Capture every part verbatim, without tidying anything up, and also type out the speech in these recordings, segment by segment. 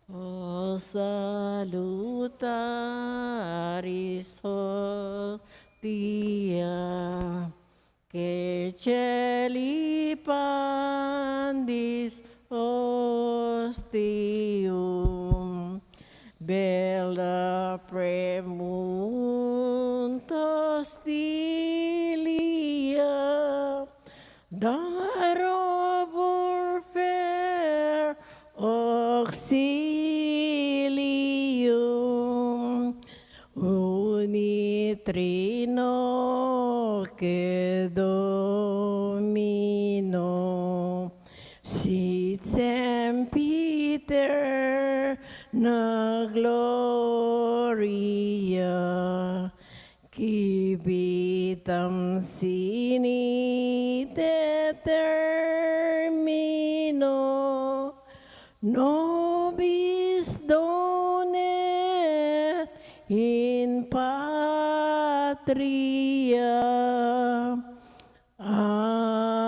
O salutaris hostia, que celi pandis ostium, bella premunt hostilia, darobur per auxilium, uni trinoque Domino, sit sempiterna gloria, qui vitam sinit et termino nobis donet in patria. Amen.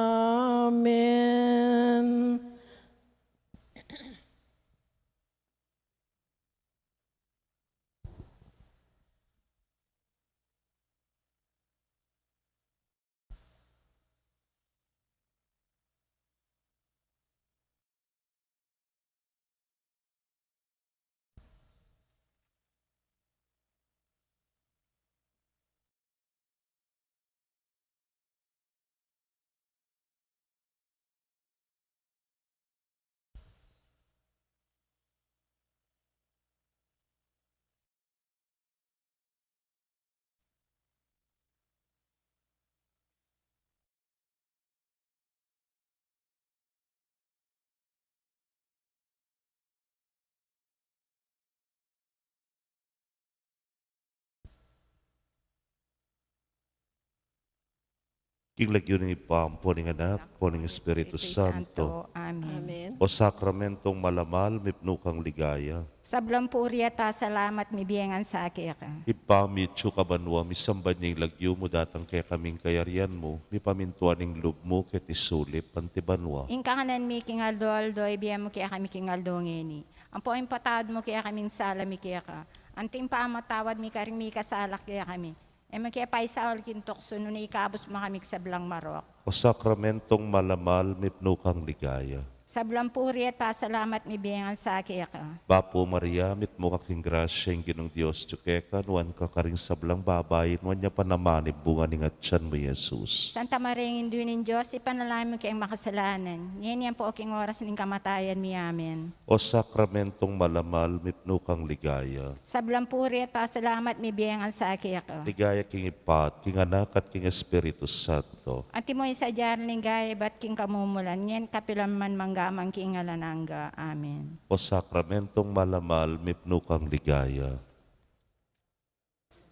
King lagyu ning Ibpa, ampo ning Anak, ampo ning Espiritu Santo. Amen. O sakramentong malamal, mipnu kang ligaya. Sablang puri at pasalamat mibie ngan sa keka. Ibpa mi, atsu ka banua, misamban ya ing lagyu mu, datang kekami ing kayarian mu, mipamintuan ing lub mu keti sulip anti banua. Ing kakanan mi king aldo-aldo, ibie mu kekami king aldo ngeni. Ampo ipatawad mu kekami ing sala mi keka, anti ing pamamatawad mi karing mikasala kekami. E mu ke paisaul king tuksu, nune ikabus mu kami king sablang marok. O sakramentong malamal, mipnu kang ligaya. Sablang puri at pasalamat mibie ngan sa keka. Bapu Maria, mitmu ka king grasya, ing Ginung Dios atyu keka, nuan ka karing sablang babai, nuan ya pa naman ing bunga ning atian mu, Jesus. Santa Maria, Indu ning Dios, ipanalangin mu keng makasalanan, ngeni ampo king oras ning kamatayan mi. Amen. O sakramentong malamal, mipnu kang ligaya. Sablang puri at pasalamat mibie ngan sa keka. Ligaya king Ibpa, at king Anak, at king Espiritu Santo. Antimo ing sadya ning ligaya ibat king kamumulan, ngeni at kapilan man, mangga man king alang angga. Amen. O sakramentong malamal, mipnu kang ligaya.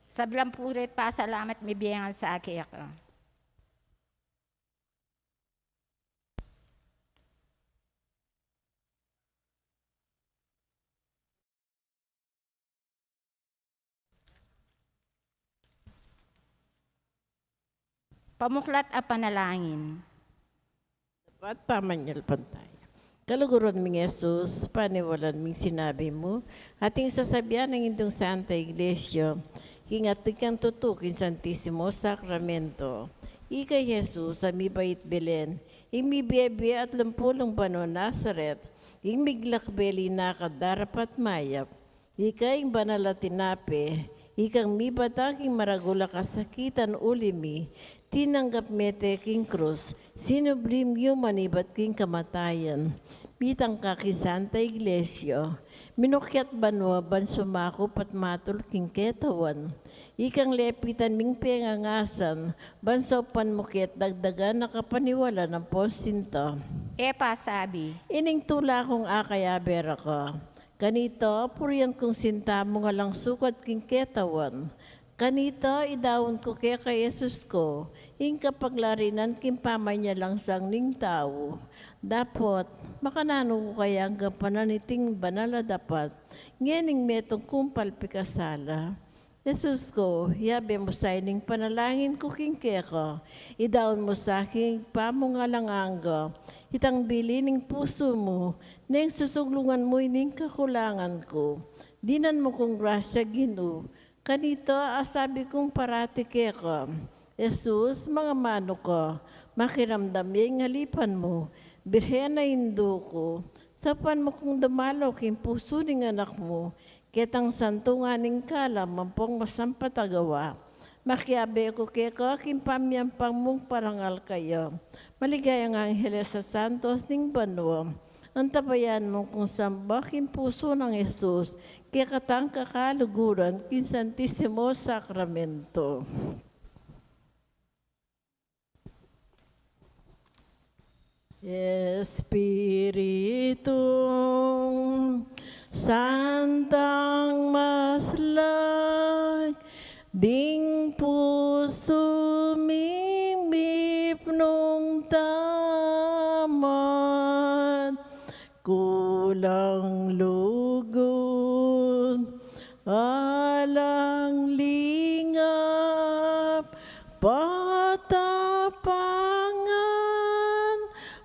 Sablang puri at pasalamat mibie ngan sa keka. Pamuklat a panalangin. Dapat pamanyalpantaya. Kaluguran ming Jesus, paniwalan ming sinabi mu, ating sasabian ning Indung Santa Iglesia, king ating kang tutu king Santisimo Sakramento. Ika i Jesus a mibait Belen, ing mibie-bie atlumpulung banua Nazaret, ing miglakbe linakad darapat mayap. Ika ing banal a tinape, ikang mibata king maragul a kasakitan uli mi, tinanggap me te king krus, sinubli mu man ibat king kamatayan. Mitangka king Santa Iglesia, minukyat banua ban sumakup at matul king ketawan. Ikang lepitan ming pengangasan, ban saupan mu ke at dagdagan a kapaniwalan ampon sinta. E pasabi. Ining tula kung akayabe ra ka. Kanita, purian kung sinta mung alang sukat king ketawan. Kanita, idaun ku keka i Jesus ku, ing kapaglarinan king pamanyalansang ning tau. Dapot, makananu ku kayang gampanan iting banal a dapat, ngening metung kung palpikasala? Jesus ku, yabe mu sa ining panalangin ku king keka, idaun mu sa king Ibpa mung alang angga, Itang bili ning pusu mu, neng susuglungan mu ining kakulangan ku. Dinan mu kung grasya, Ginu. Kanita, asabi kung parati keka, Jesus, mangamanu ka, makiramdam ya ing alipan mu, Birhen a Indu ku, saupan mu kung dumalaw king pusu ning anak mu, ketang santungan ning kalam ampong masampat a gawa. Makiabe ku keka king pamyampang mung parangal kaya. Maligayang angeles at santos ning banua, antabayanan mu kung samba king pusu nang Jesus, kekatang kakaluguran king Santisimo Sakramento. Espiritu Santang maslag, ding pusu ming mipnung tamat, kulang lugud, alang lingap, patapangan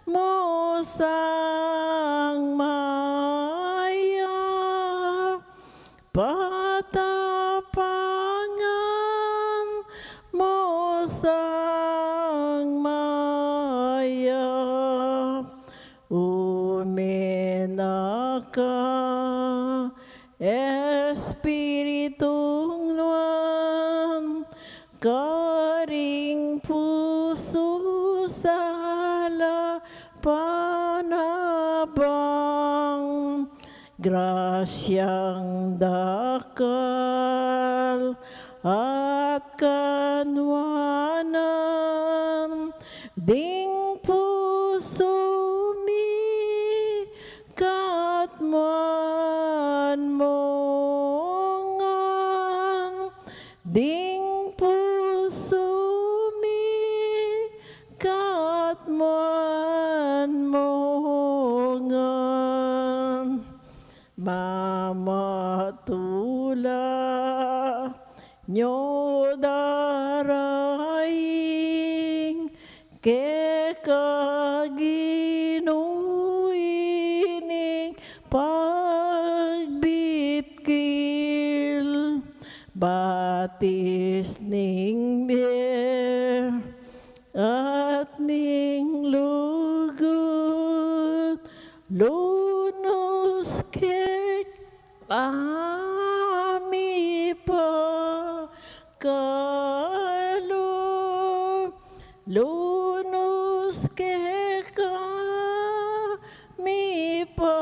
mu sang mayap, patapangan mu sang mayap. Ume na ka, Espiritung Nuan, karing pusu sala panabang, grasyang dakal at kanuanan, ding pusu mi katmuan mu ngan, ding pusu mi katmuan mu ngan. Mamatula nyo daraing keka Ginu ining pagbitkil, batis ning bie at ning lugud, lunus keka mi pagkalub, lunus keka mi pagkalub.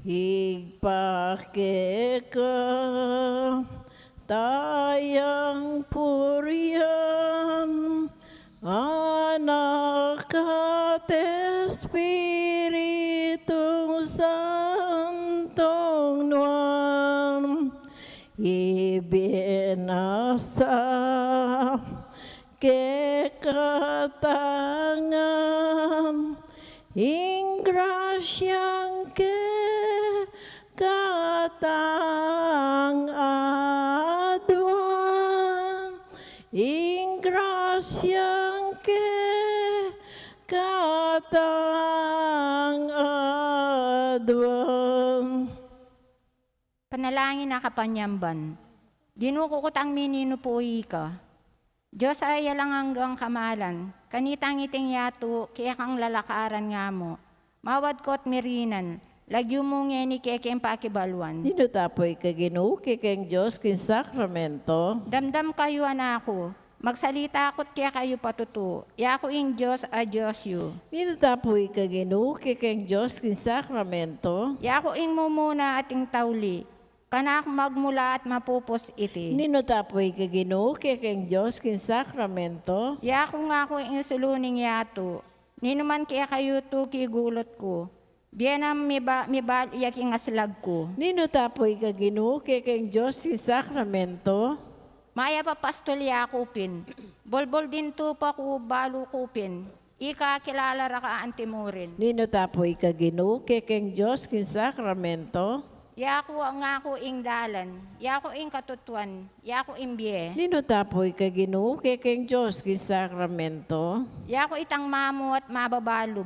Ibpa keka tayang purian, Anak at Espiritu Santong Nuan, ibie na sa kekatang ngan, ing grasyang kekatang aduan, ing grasyang kekatang aduan. Panalangin a kapanyamban. Ginu ku, kutang mi ninupu ika. Dios a alang anggang kamalan, kanitang iting yatu kekang lalakaran nga mu, mawad ku at mirinan, lagyu mu ngeni kekeng pakibaluan. Ninu tapu ika Ginu, kekeng Dios king sakramento. Damdam kayu, anak ku, magsalita ku't kekayu patutu, yaku ing Dios a Dios yu. Ninu tapu ika Ginu, kekeng Dios king sakramento. Yaku ing mumuna at ing tauli, kanaku magmula at mapupus iti. Ninu tapu ika Ginu, kekeng Dios king sakramento. Yaku ngaku ing sulu ning yatu, ninuman kekayu tuki gulut ku, bie nang miba-, mibalu ya king aslag ku. Ninu tapu ika Ginu, kekeng Dios king sakramento. Mayap a pastul yaku pin, bulbul ding tupa ku balu ku pin, ika kilala ra ka antimurin. Ninu tapu ika Ginu, kekeng Dios king sakramento. Yaku, ngaku ing dalan, yaku ing katutuan, yaku ing bie. Ninu tapuy ka Ginu, kekeng Dios king sakramento. Yaku itang mamu at mababalub,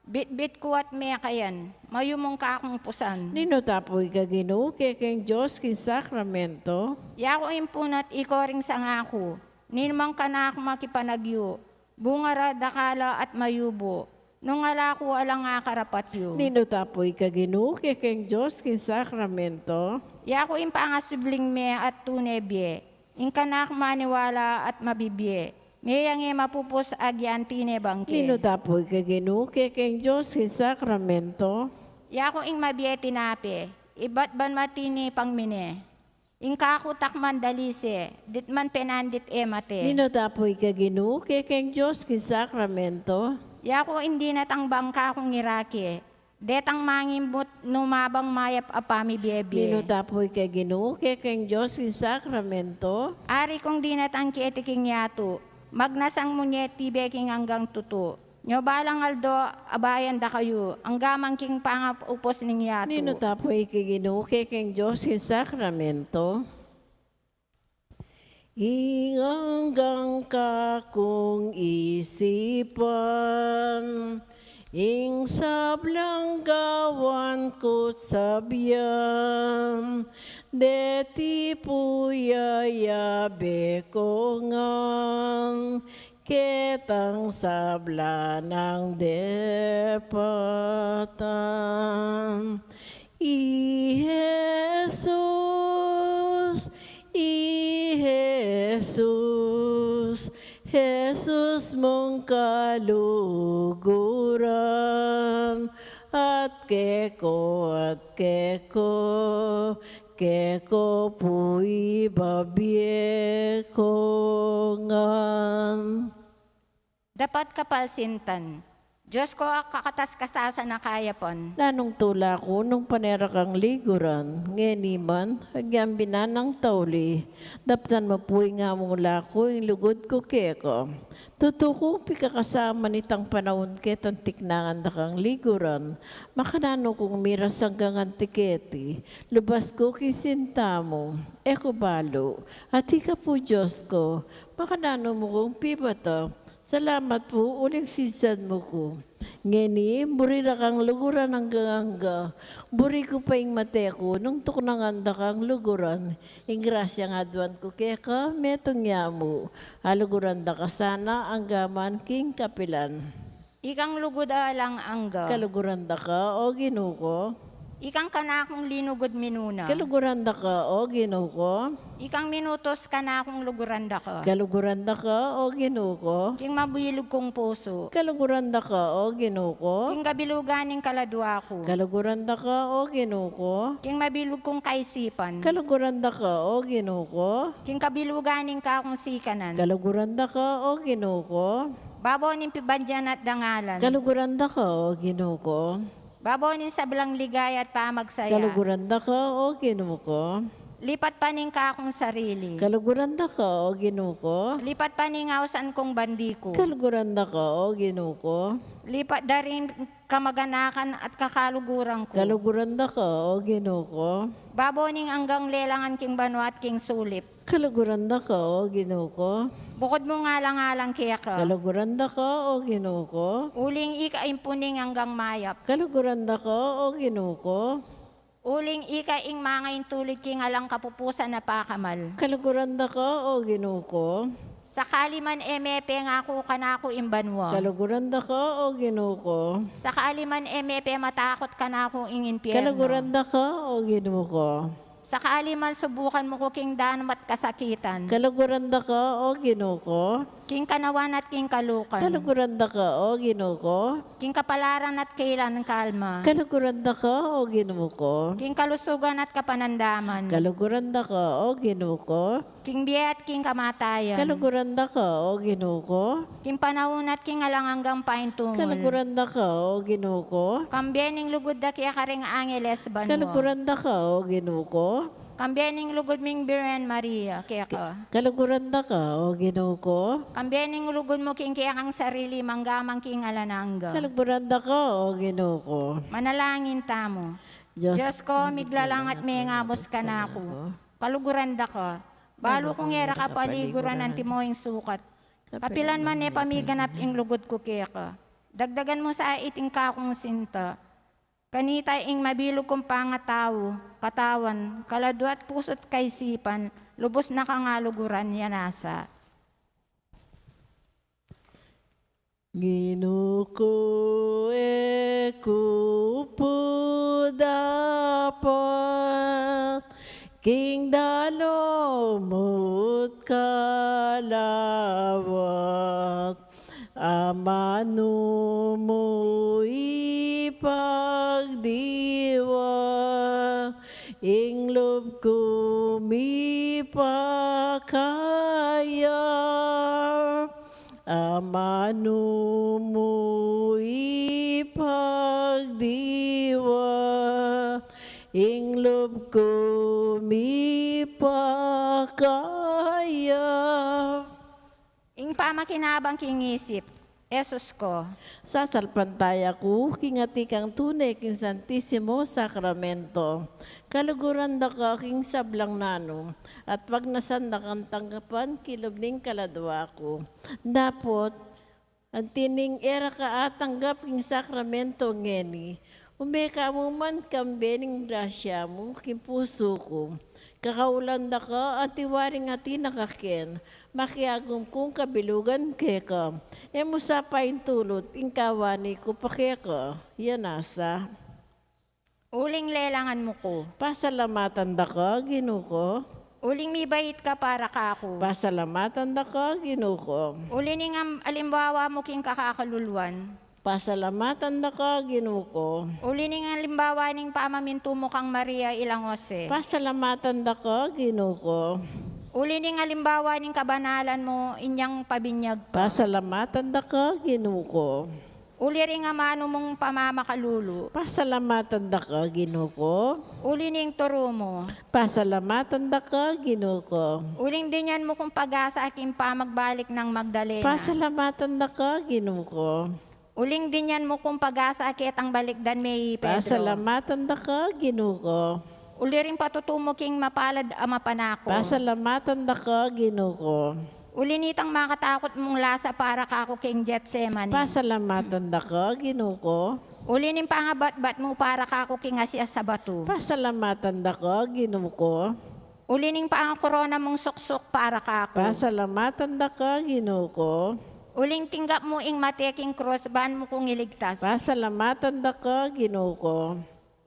bitbit ku at mekayan, mayumung kakung pusan. Ninu tapuy ka Ginu, kekeng Dios king sakramento. Yaku ing punu at iko ring sanga ku, ninumang kanaku makipanagyu, bunga ra dakal la at mayubu, nung ala ku alang akarapat yu. Ninu tapuy ka Ginu, kekeng Dios king sakramento. Yaku ing pangasubling me at tune bie, ing kanaku maniwala at mabibie, meyang e mapupus agyan tinebang ke. Ninu tapuy ka Ginu, kekeng Dios king sakramento. Yaku ing mabie tinape, ibat ban matinipang mine, ing kaku takman dalise, ditman penandit e mate. Ninu tapuy ka Ginu, kekeng Dios king sakramento. Yaku ing dinatang bang kakung irake, detang mangimut nu mabang mayap a pamibie-bie. Ninu tapuy ka Ginu, kekeng Dios king sakramento. Ari kung dinatang keti king yatu, magnasang mu ne tibe king anggang tutu. Nyo balang aldo, abayan da kayu, angga man king pangaupus ning yatu. Ninu tapuy ka Ginu, kekeng Dios king sakramento. Ing anggang kakung isipan, ing sablang gawan ku't sabian, deti pu yayabe ku ngan, ketang sabla nang depatan. I Jesus, i Jesus, Jesus mung kaluguran, at keko, at keko, keko pu ibabie ku ngan. Dapat kapalsintan. Dios ku, a kakatas-katasan a kayapan. Nanung tula ku nung pane ra kang liguran, ngeni man, agyang binanang tauli, daptan mu pu ing amung laku, ing lugud ku keka. Tutu kung pikakasaman itang panaun ketang tiknangan da kang liguran, makananu kung miras anggang anti keti, lubas ku king sinta mu, e ku balu, at ika pu Dios ku, makananu mu kung pibata, salamat pu uling sinsan mu ku. Ngeni, buri ra kang luguran anggang angga, buri ku pa ing mate ku, nung tuknangan da kang luguran, ing grasyang aduan ku keka, metung ya mu, aluguran da ka sana, angga man king kapilan. Ikang lugud alang angga. Kaluguran da ka, o Ginu ku. Ikang kanakung linugud minuna. Kaluguran da ka, o Ginu ku. Ikang minutus kanakung luguran da ka. Kaluguran da ka, o Ginu ku. King mabilug kung pusu. Kaluguran da ka, o Ginu ku. King kabilugan ning kaladua ku. Kaluguran da ka, o Ginu ku. King mabilug kung kaisipan. Kaluguran da ka, o Ginu ku. King kabilugan ning kakung sikanan. Kaluguran da ka, o Ginu ku. Babo ning pibandian at dangalan. Kaluguran da ka, o Ginu ku. Babo ning sablang ligaya at pamagsaya. Kaluguran da ka, o Ginu ku. Lipat pa ning kakung sarili. Kaluguran da ka, o Ginu ku. Lipat pa ning ausan kung bandi ku. Kaluguran da ka, o Ginu ku. Lipat da ring kamaganakan at kakaluguran ku. Kaluguran da ka, o Ginu ku. Babo ning anggang lelangan king banua at king sulip. Kaluguran da ka, o Ginu ku. Bukud mung alang-alang keka. Kaluguran da ka, o Ginu ku. Uling ika ing pung anggang mayap. Kaluguran da ka, o Ginu ku. Uling ika ing mangaintulid king alang kapupusan a pakamal. Kaluguran da ka, o Ginu ku. Sakali man e mepengaku kanaku ing banua. Kaluguran da ka, o Ginu ku. Sakali man e mepematakut kanaku ing impyernu. Kaluguran da ka, o Ginu ku. Sakali man subukan mu ku king danum at kasakitan. Kaluguran da ka, o Ginu ku. King kanawan at king kalukan. Kaluguran da ka, o Ginu ku. King kapalaran at kailan kalma. Kaluguran da ka, o Ginu ku. King kalusugan at kapanandaman. Kaluguran da ka, o Ginu ku. King bie at king kamatayan. Kaluguran da ka, o Ginu ku. King panaun at king alang anggang paintungul. Kaluguran da ka, o Ginu ku. Kambe ning lugud da keka ring angeles banua. Kaluguran da ka, o Ginu ku. Kambe ning lugud ming Birhen Maria keka. Kaluguran da ka, o Ginu ku. Kambe ning lugud mu king kekang sarili mangga man king alang angga. Kaluguran da ka, o Ginu ku. Manalangin tamu. Dios ko, miglalang at mengabus kanaku. Kaluguran da ka. Balu kung e ra ka paliguran antimo ing sukat. Kapilan man e pamiganap ing lugud ku keka. Dagdagan mu sa iting kakung sinta. Kanita ing mabilug kung pangatau, katawan, kaladwa at pusu't kaisipan, lubus na kang aluguran. Ya nasa. Ginu ku, e ku pu dapat king dalu mu't kalawat, amanu mu ipagdiwa, ing lub ku mipakayap. Amanu mu ipagdiwa, ing lub ku mipakayap. Ing pamakinabang king isip. Jesus ko. Sasalpantaya ku king atin kang tune king Santisimo Sakramento. Kaluguran da ka king sablang nanu, at pagnasan da kang tanggapan king lub ning kaladwa ku. Dapot, anti ning e ra ka atanggap king sakramento ngeni, ume ka mu man kambe ning grasya mu king pusu ku. Kakaulan da ka, anti waring atin na ka ken, makiagum kung kabilugan keka. E mu sa paintulut ing kawani ku pa keka. Ya nasa. Uling lelangan mu ku. Pasalamatan da ka, Ginu ku. Uling mibait ka para kaku. Pasalamatan da ka, Ginu ku. Uli ning am-, alimbawa mu king kakakaluluan. Pasalamatan da ka, Ginu ku. Uli ning alimbawa ning pamamintu mu kang Maria ilang Jose. Pasalamatan da ka, Ginu ku. Uli ning alimbawa ning kabanalan mu inyang pabinyag pa. Pasalamatan da ka, Ginu ku. Uli ring amanu mung pamamakalulu. Pasalamatan da ka, Ginu ku. Uli ning turu mu. Pasalamatan da ka, Ginu ku. Uling dinyan mu kung pag-asa king pamagbalik nang Magdalena. Pasalamatan da ka, Ginu ku. Uling dinyan mu kung pag-asa ketang balikdan me i Pedro. Pasalamatan da ka, Ginu ku. Uli ring patutu mu king mapalad a mapanaku. Pasalamatan da ka, Ginu ku. Uli nitang makatakut mung lasa para kaku king Getsemani. Pasalamatan da ka, Ginu ku. Uli ning pangabatbat mu para kaku king asias a batu. Pasalamatan da ka, Ginu ku. Uli ning pangakorona mung suksuk para kaku. Pasalamatan da ka, Ginu ku. Uling tinggap mu ing mate king krus ban mu kung iligtas. Pasalamatan da ka, Ginu ku.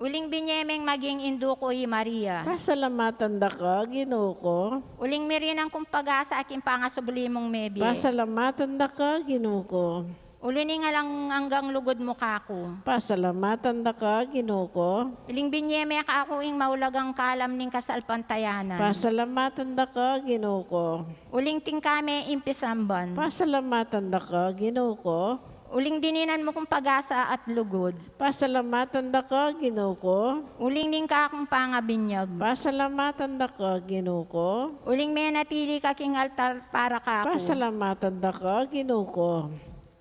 Uling binye meng maging indu ku i Maria. Pasalamatan da ka, Ginu ku. Uling mirinan kung pag-asa king pangasubli mung mebie. Pasalamatan da ka, Ginu ku. Uli ning alang anggang lugud mu kaku. Pasalamatan da ka, Ginu ku. Uling binye me kaku ing maulagang kalam ning kasalpantayanan. Pasalamatan da ka, Ginu ku. Uling tingka me ing pisamban. Pasalamatan da ka, Ginu ku. Uling dininan mu kung pag-asa at lugud. Pasalamatan da ka, Ginu ku. Uling ning kakung pangabinyag. Pasalamatan da ka, Ginu ku. Uling menatili ka king altar para kaku. Pasalamatan da ka, Ginu ku.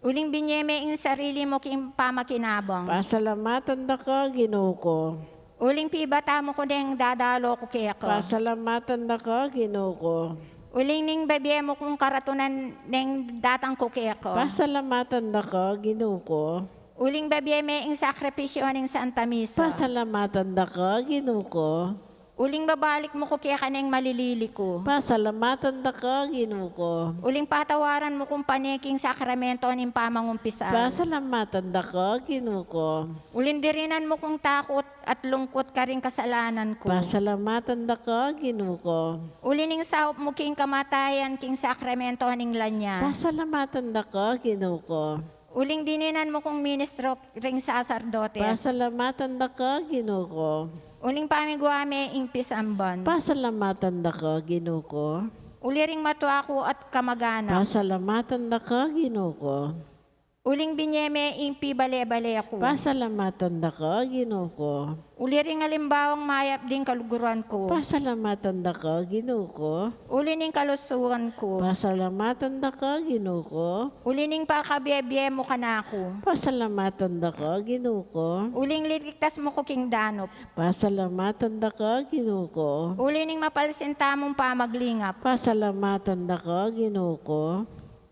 Uling binye me ing sarili mu king pamakinabang. Pasalamatan da ka, Ginu ku. Uling pibata mu ku neng dadalu ku keka. Pasalamatan da ka, Ginu ku. Uling ning bibie mu kung karatunan neng datang ku keka. Pasalamatan da ka, Ginu ku. Uling bibie me ing sakripisyu ning Santa Misa. Pasalamatan da ka, Ginu ku. Uling babalik mu ku keka neng malilili ku. Pasalamatan da ka, Ginu ku. Uling patawaran mu kung pane king sakramento ning pamangumpisal. Pasalamatan da ka, Ginu ku. Uling dirinan mu kung takut at lungkut karing kasalanan ku. Pasalamatan da ka, Ginu ku. Uli ning saup mu king kamatayan king sakramento ning lanyas. Pasalamatan da ka, Ginu ku. Uling dininan mu kung ministro ring saserdotes. Pasalamatan da ka, Ginu ku. Uling pamigwa me ing pisamban. Pasalamatan da ka, Ginu ku. Uli ring matua ku at kamaganak. Pasalamatan da ka, Ginu ku. Uling binye me ing pibale-bale ku. Pasalamatan da ka, Ginu ku. Uli ring alimbawang mayap ding kaluguran ku. Pasalamatan da ka, Ginu ku. Uli ning kalusugan ku. Pasalamatan da ka, Ginu ku. Uli ning pakabie-bie mu kanaku. Pasalamatan da ka, Ginu ku. Uling liligtas mu ku king danup. Pasalamatan da ka, Ginu ku. Uli ning mapalsinta mung pamaglingap. Pasalamatan da ka, Ginu ku.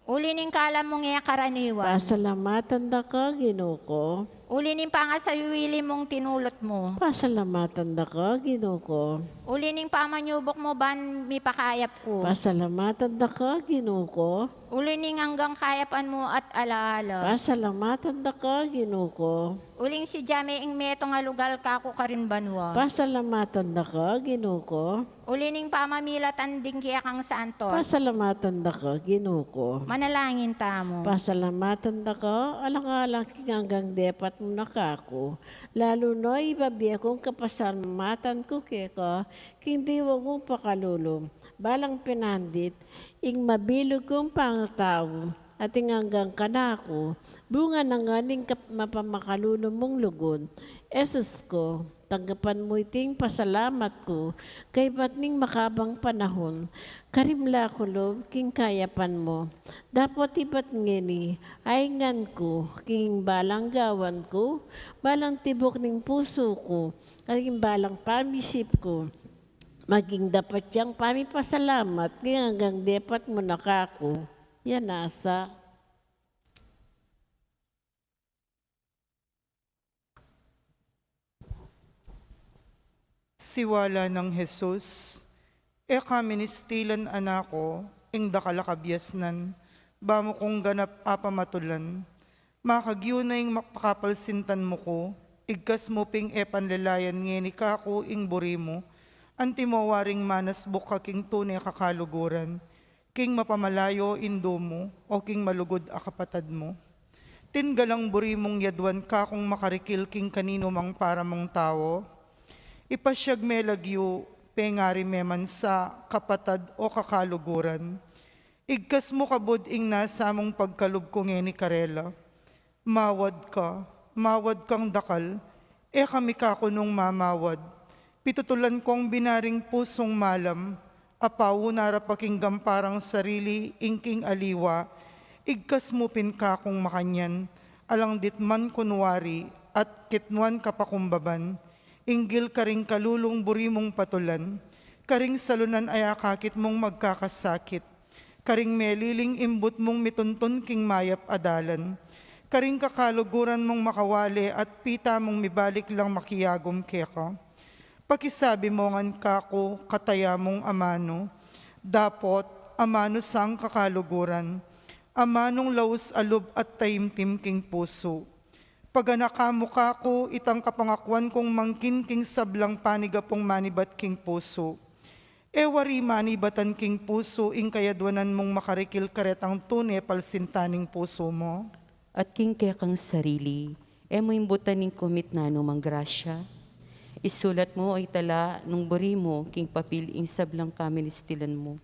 Uli ning kalam mung e karaniwan. Pasalamatan da ka, Ginu ku. Uli ning pangasawili mung tinulut mu. Pasalamatan da ka, Ginu ku. Uli ning pamanyubuk mu ban mipakayap ku. Pasalamatan da ka, Ginu ku. Uli ning anggang kayapan mu at alaala. Pasalamatan da ka, Ginu ku. Uling sidya me ing metung a lugal kaku karin banua. Pasalamatan da ka, Ginu ku. Uli ning pamamilatan ding kekang santos. Pasalamatan da ka, Ginu ku. Manalangin tamu. Pasalamatan da ka, alang-alang king anggang depat mu na kaku. Lalu na ibibie kung kapasalamatan ku keka, king diwa kung pakalulu. Balang pinandit, ing mabilug kung pangatau, at ing anggang kanaku, bunga na ngan ning kap-, mapamakalulu mung lugud. Jesus ku, tanggapan mu iting pasalamat ku, kaybat ning makabang panahun, karin la ku lub king kayapan mu. Dapot ibat ngeni, aingan ku, king balang gawan ku, balang tibuk ning pusu ku, karing balang pamisip ku, maging dapat yang pamipasalamat, king anggang depat mu na kaku. Yan nasa. Siwala nang Jesus, e ka ministilan, anak ku, ing dakal a kabiasnan, ba mu kung ganap a pamatulan, makagyu na ing makapalsintan mu ku, igkas mu ping e panlelayan ngeni kaku ing buri mu, antimo waring manasbuk ka king tune kakaluguran, king mapamalayo indu mu, o king malugud a kapatad mu. Tinggala ing buri mung yaduan kakung makarikil king kaninu mang para mung tau. Ipasiag me lagyu, pengari me man sa, kapatad o kakaluguran. Igkas mu kabud ing nasa mung pagkalub ku ngeni karela. Mawad ka, mawad kang dakal, e kami kaku nung mamawad. Pitutulan kung binaring pusung malam, a pauna ra pa king gamparang sarili ing king aliwa, igkas mu pin kakung makanyan, alang ditman kunwari, at kitnuan kapakumbaban, inggil karing kalulung buri mung patulan, karing salunan a akakit mung magkakasakit, karing meliling imbut mung mituntun king mayap a dalan, karing kakaluguran mung makawale at pita mung mibalik lang makiagum keka. Pakisabi mu ngan kaku, kataya mung amanu, dapot amanu sang kakaluguran, amanung laus a lub at taimtim king pusu. Paganaka mu kaku itang kapangakuan kung mangkin king sablang panigapung manibat king pusu. E wari manibatan king pusu ing kayaduanan mung makarikil karetang tune palsintan ning pusu mu. At king kekang sarili, e mu imbutan ning kumit nanumang grasya. Isulat mu o itala nung buri mu king papil ing sablang kaministilan mu.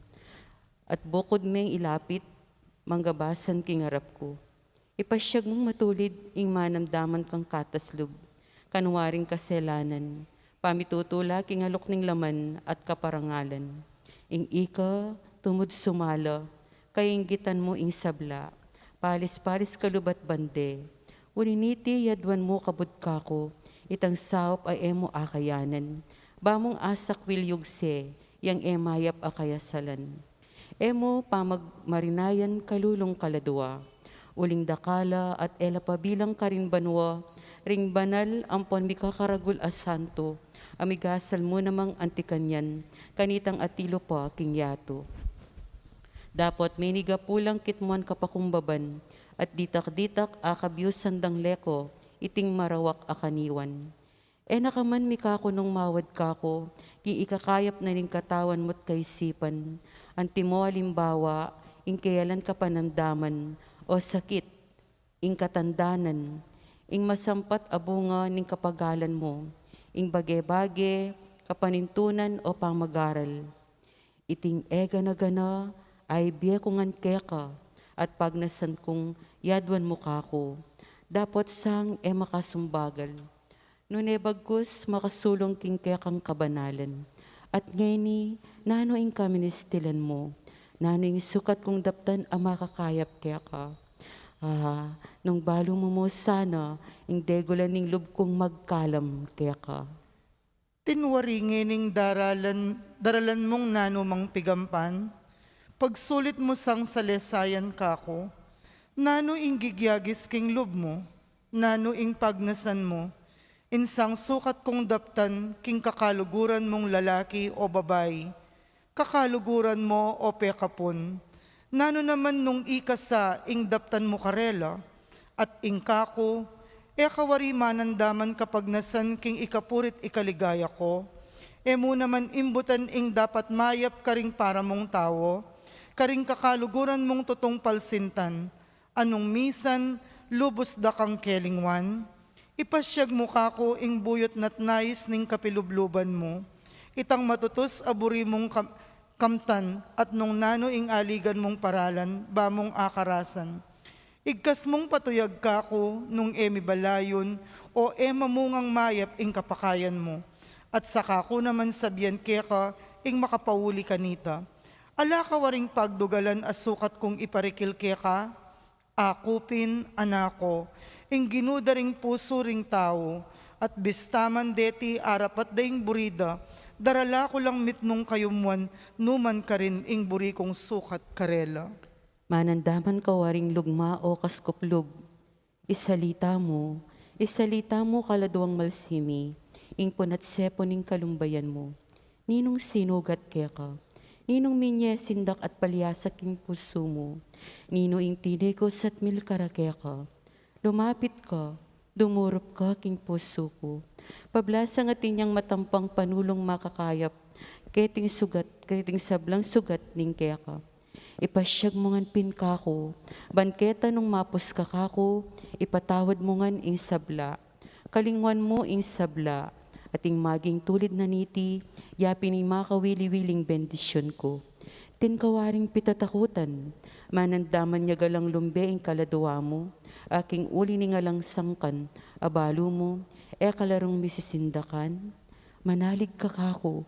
At bukud meng ilapit, manggabasan king arap ku. Ipasiag mung matulid ing manamdaman kang kataslub, kanwaring kaselanan, pamitutula king aluk ning laman at kaparangalan. Ing ika, tumud sumala, kainggitan mu ing sabla, palis-palis kalub at bande. Uli niti yaduan mu kabud kaku, itang saup a e mu akayanan, ba mung asakwil yugse, yang e mayap a kayasalan. E mu pamagmarinayan kalulung kaladua. Uling dakala at e la pabilang karin banua, ring banal ampon mikakaragul a santu, a migasal mu namang anti kanyan, kanitang atilu pa king yatu. Dapot minigapu lang kitmuan kapakumbaban, at ditak-ditak a kabiusan dang leko, iting marawak a kaniwan. E na ka man mikaku nung mawad kaku, king ikakayap na ning katawan mu't kaisipan, antimo alimbawa, ing keyalan kapanamdaman, o sakit, ing katandanan, ing masampat a bunga ning kapagalan mu, ing bage-bage, kapanintunan o pamagaral. Iting e gana-gana, a ibie ku ngan keka, at pagnasan kung yaduan mu kaku. Dapot sang e makasumbagal, nune bagkus makasulung king kekang kabanalan. At ngeni, nanu ing kaministilan mu? Nanu ing sukat kung daptan a makakayap keka? Ah, nung balu mu mu sana ing degulan ning lub kung magkalam keka. Tinwari ngening daralan, daralan mung nanu mang pigampan, pagsulit mu sang salesayan kaku, nanu ing gigyagis king lub mu, nanu ing pagnasan mu, insang sukat kung daptan king kakaluguran mung lalaki o babai, kakaluguran mu o pekapun. Nanu naman nung ikasa ing daptan mu karela, at ing kaku, e ka wari manandaman kapagnasan king ikapurit ikaligaya ku? E mu naman imbutan ing dapat mayap karing para mung tau, karing kakaluguran mung tutung palsintan, a nung misan lubus da kang kelingwan? Ipasyag mu kaku ing buyut natnais ning kapilubluban mu, itang matutus a buri mung kam-, kamtan, at nung nanu ing aligan mung paralan ba mung akarasan. Igkas mung patuyag kaku nung e mi balayun o e mamungang mayap ing kapakayan mu, at saka ku naman sabian keka ing makapauli kanita. Ala ka waring pagdugalan a sukat kung iparikil keka? Aku pin, anak ku, ing Ginu da ring pusu ring tau, at bista man deti arapat da ing buri da, darala ku lang mitmung kayumuan nu man karin ing buri kung sukat karela. Manandaman ka waring lugma o kaskuplug. Isalita mu, isalita mu kaladuang malsimi, ing pun at sepu ning kalumbayan mu. Ninung sinugat keka? Ninung minye sindak at palyasak king pusu mu? Ninu ing tinikus at milkara keka? Lumapit ka, dumurup ka king pusu ku. Pablasang atin yang matampang panulung makakayap keting sugat, keting sablang sugat ning keka. Ipasyag mu ngan pin kaku, ban keta nung mapus ka kaku, ipatawad mu ngan ing sabla. Kalingwan mu ing sabla, at ing maging tulid na niti, ya pin ing makawili-wiling bendisyun ku. Atin ka waring pitatakutan, manandaman ya galang lumbe ing kaladua mu, aking uli ning alang sangkan a balu mu, e ka la rung misisindakan? Manalig ka kaku,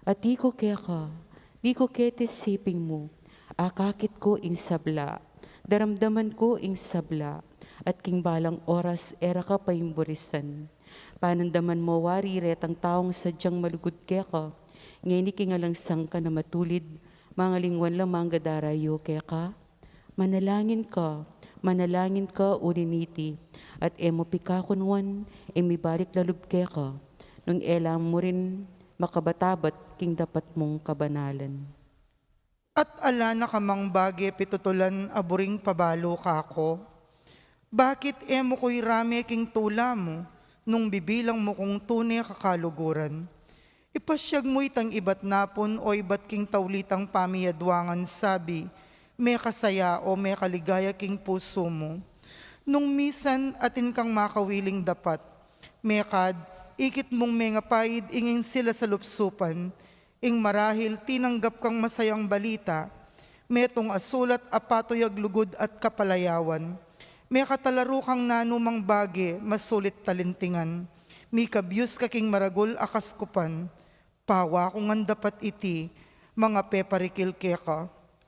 at iku keka, iku keti siping mu, akakit ku ing sabla, daramdaman ku ing sabla, at king balang oras e ra ka paimburisan. Panandaman mu wari retang taung sadyang malugud keka, ngeni king alang sangkan a matulid, mangalingwan la mangga darayu keka? Manalangin ka, manalangin ka uli niti, at e mu pikakunwan ing mibalik la lub keka, nung e la mu rin makabatabat king dapat mung kabanalan. At ala na ka mang bage pitutulan a buring pabalu kaku? Bakit e mu ku irame king tula mu, nung bibilang mu kung tune kakaluguran? Ipasyag mu itang ibat napun o ibat king taulitang pamiyaduangan sabi, mekasaya o mekaligaya king pusu mu. Nung misan atin kang makawiling dapat, mekad, ikit mung mengapaid ing insila salupsupan, ing marahil tinanggap kang masayang balita, metung a sulat a patuyag lugud at kapalayawan, mekatalaru kang nanumang bage masulit talintingan, mikabyus ka king maragul a kaskupan, pawa ku ngan dapat iti, mangapeparikil keka.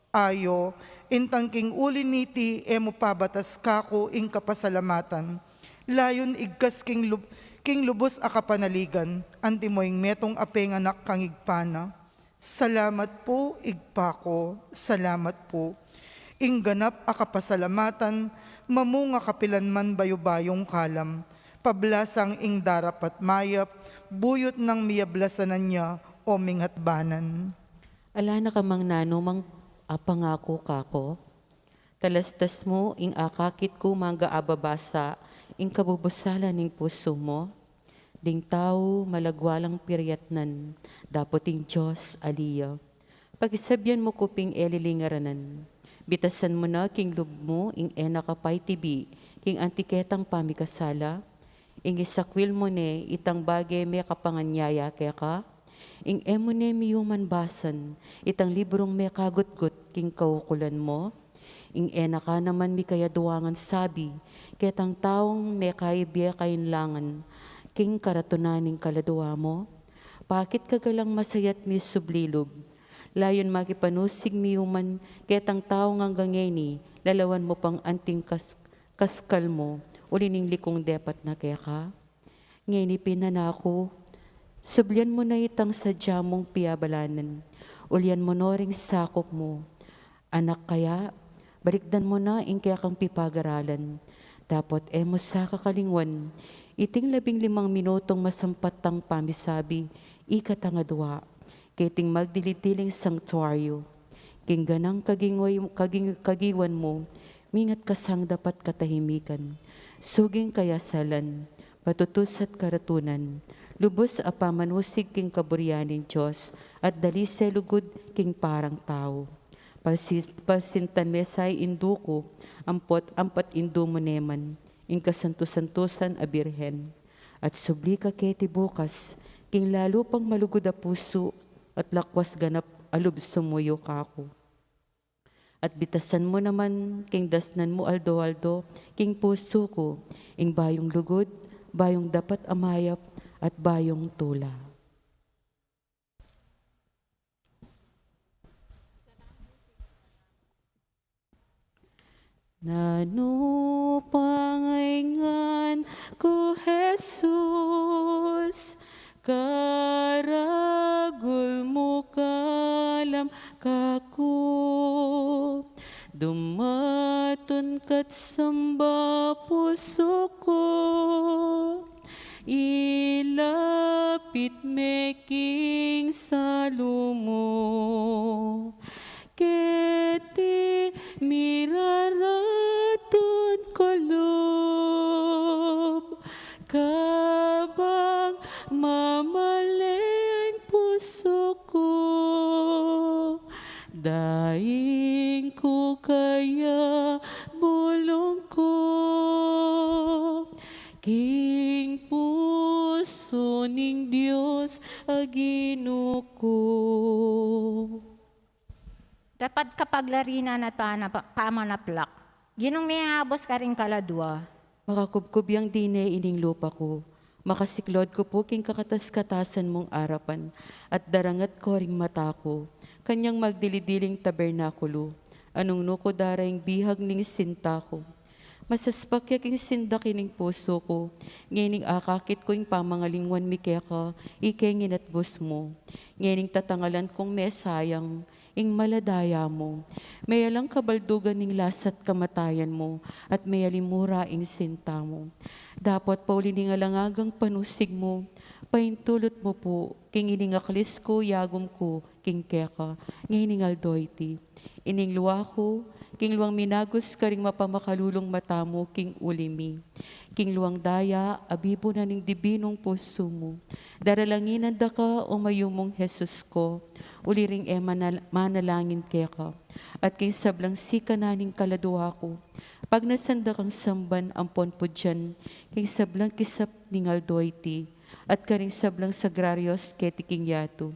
Ayo, intang king uli niti e mu pabatas kaku ing kapasalamatan, layun igkas king lub-, king lubus a kapanaligan, antimo ing metung a penganak kang Ibpa na. Salamat pu, Ibpa ku, salamat pu. Ing ganap a kapasalamatan, mamunga kapilan man bayubayung kalam, pablasang ing darapat mayap, buyut nang miyablasanan ya o mingatbanan. Ala na ka mang nanumang apangaku kaku? Talastas mu ing akakit ku mangga ababasa ing kabubusalan ning pusu mu. Ding tau malagwa lang piryatnan, dapot ing Dios ali ya. Pakisabian mu ku ping e lilingaranan. Bitasan mu na king lub mu ing e na ka paitibi king anti ketang pamikasala. Ing isakwil mu ne itang bage mekapanganyaya keka. Ing e mu ne miyuman basan itang librung mekagutgut king kaukulan mu. Ing e na ka naman mikayaduangan sabi ketang taung mekaibie kainlangan king karatunan ning kaladua mu? Pakit ka galang masaya't misubli lub. Layun makipanusig miuman ketang taung anggang ngeni lalawan mu pang anting kas-, kaskal mu, uli ning likung depat na keka? Ngeni pin, anak ku, sublian mu na itang sadya mung piabalanan. Ulian mu no ring sakup mu. Anak, kaya balikdan mu na ing kekang pipagaralan. Dapot e mu sa kakalingwan iting labing limang minutung masampat tang pamisabi, ikatang adua, keting magdili-diling sangtuaryu. King ganang kagingoy-, kaging-, kagiwan mu, mingat ka sang dapat katahimikan. Suging kayasalan, patutus at karatunan, lubus a pamanusig king kaburian ning Dios, at dalise lugud king parang tau. Pasis-, pasintan me sa, indu ku, ampon ampat indu mu neman, ing kasantu-santusan a Birhen. At subli ka keti bukas, king lalu pang malugud a pusu, at lakwas ganap a lub sumuyu kaku. At bitasan mu naman king dasnan mu aldo-aldo, king pusu ku, ing bayung lugud, bayung dapat a mayap, at bayung tula. Nanu pang aingan ku, Jesus, karagul mu kalam kaku. Dumatun ka't samba pusu ku, ilapit me king salu mu. Keti miraratun ku lub, kabang mamale ing pusu ku. Daing ku kaya bulung ku king pusu ning Dios a Ginu ku. Dapat kapaglarinan at panap-, pamanaplak. Ginung mengabus karing kaladua. Makakubkub yang dine ining lupa ku. Makasiklod ku pu king kakatas-katasan mung arapan, at darangat ku ring mata ku kanyang magdili-diling tabernakulu. Anung nu ku dara ing bihag ning sinta ku. Masaspak ya king sindak ining pusu ku, ngening akakit ku ing pamangalingwan mi keka, ike nginatbus mu. Ngening tatangalan kung mesayang ing maladaya mu. Meyalang kabaldugan ning lasa't kamatayan mu, at meyalimura ing sinta mu. Dapot pauli ning alang anggang panusig mu, paintulut mu pu king ining aklis ku, yagum ku king keka, ngening aldo iti. Ining lua ku, king luang minagus karing mapamakalulung mata mu king uli mi. King luang daya a bibu na ning dibinung pusu mu. Daralanginan da ka, o mayumung Jesus ku, uli ring e manal-, manalangin keka. At king sablang sikanan ning kaladua ku, pagnasan da kang samban ampon pudyan king sablang kisap ning aldo iti, at karing sablang sagrarios keti king yatu.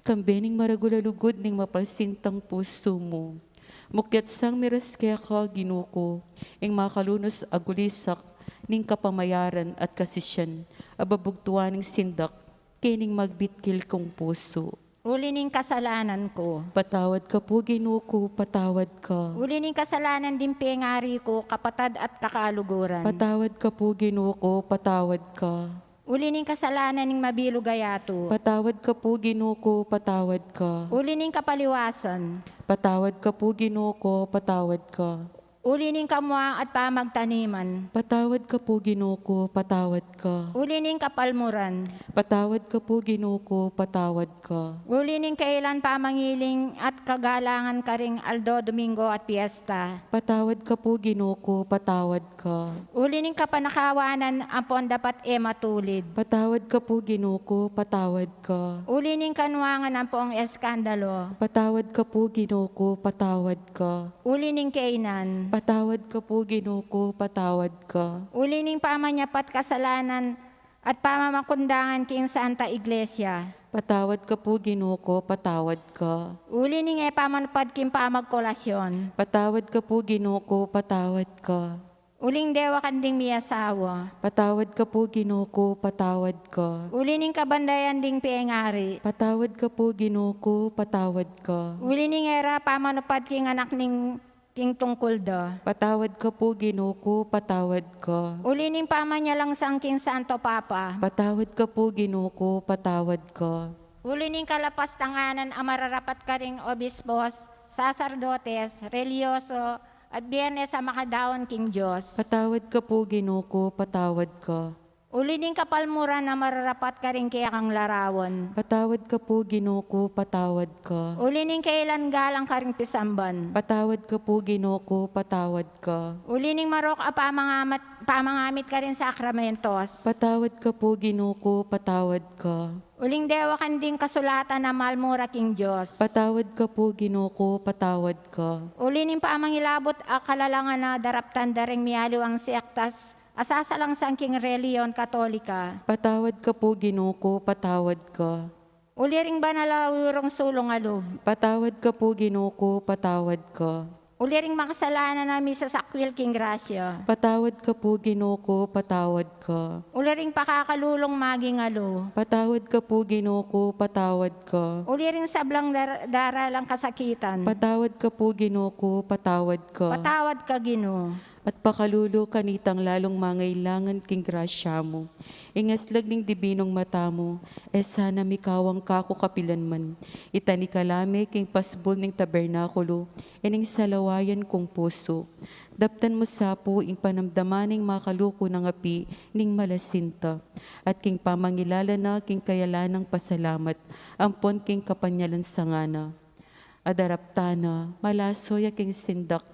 Kambe ning maragul a lugud ning mapalsintang pusu mu. Mukyat sang miras keka, Ginu ku, ing makalunus a gulisak ning kapamayaran at kasisian a babugtuan ning sindak kening magbitkil kung pusu. Uli ning kasalanan ku. Patawad ka pu, Ginu ku, patawad ka. Uli ning kasalanan ding pengari ku, kapatad at kakaluguran. Patawad ka pu, Ginu ku, patawad ka. Uli ning kasalanan ning mabilug a yatu. Patawad ka pu, Ginu ku, patawad ka. Uli ning kapaliwasan. Patawad ka pu, Ginu ku, patawad ka. Uli ning kamuang at pamagtaniman. Patawad ka pu, Ginu ku, patawad ka. Uli ning kapalmuran. Patawad ka pu, Ginu ku, patawad ka. Uli ning kailan pamangiling at kagalangan karing aldo Domingo at piesta. Patawad ka pu, Ginu ku, patawad ka. Uli ning kapanakawanan ampon dapat e matulid. Patawad ka pu, Ginu ku, patawad ka. Uli ning kanuangan ampong eskandalo. Patawad ka pu, Ginu ku, patawad ka. Uli ning kainan. Patawad ka pu, Ginu ku, patawad ka. Uli ning pamanyapat kasalanan at pamamakundangan king Santa Iglesia. Patawad ka pu, Ginu ku, patawad ka. Uli ning e pamanupad king pamagkolasyon. Patawad ka pu, Ginu ku, patawad ka. Uling dewakan ding miasawa. Patawad ka pu, Ginu ku, patawad ka. Uli ning kabandayan ding pengari. Patawad ka pu, Ginu ku, patawad ka. Uli ning e ra pamanupad king anak ning king tungkul da. Patawad ka pu, Ginu ku, patawad ka. Uli ning pamanyalangsang king Santo Papa. Patawad ka pu, Ginu ku, patawad ka. Uli ning kalapastanganan a mararapat karing obispos, saserdotes, reliyoso, at Biernes a makadaun king Dios. Patawad ka pu, Ginu ku, patawad ka. Uli ning kapalmuran a mararapat karing kekang larawan. Patawad ka pu, Ginu ku, patawad ka. Uli ning kailan galang karing pisamban. Patawad ka pu, Ginu ku, patawad ka. Uli ning marok a pamangamat-, pamangamit karing sakramentos. Patawad ka pu, Ginu ku, patawad ka. Uling dewakan ding kasulatan a malmura king Dios. Patawad ka pu, Ginu ku, patawad ka. Uli ning pamangilabut a kalalangan a daraptan da ring mialiwang sektas, a sasalangsang king relihiyon Katolika. Patawad ka pu, Ginu ku, patawad ka. Uli ring banal a urong sulung a lub. Patawad ka pu, Ginu ku, patawad ka. Uli ring makasalanan a misasakwil king grasya. Patawad ka pu, Ginu ku, patawad ka. Uli ring pakakalulung maging alu. Patawad ka pu, Ginu ku, patawad ka. Uli ring sablang dar-, daralang kasakitan. Patawad ka pu, Ginu ku, patawad ka. Patawad ka, Ginu. At pakalulu kanitang lalung mangailangan king grasya mu. Ing aslag ning dibinung mata mu, e sana mikawang kaku kapilanman. Itani ka la me king pasbul ning tabernakulu, ining salawayan kung pusu. Daptan mu sa pu ing panamdaman ning makaluku nang api ning malasinta, at king pamangilala na king kayalanang pasalamat, ampon king kapanyalansangan na. Adaraptan na, malaso ya king sindak,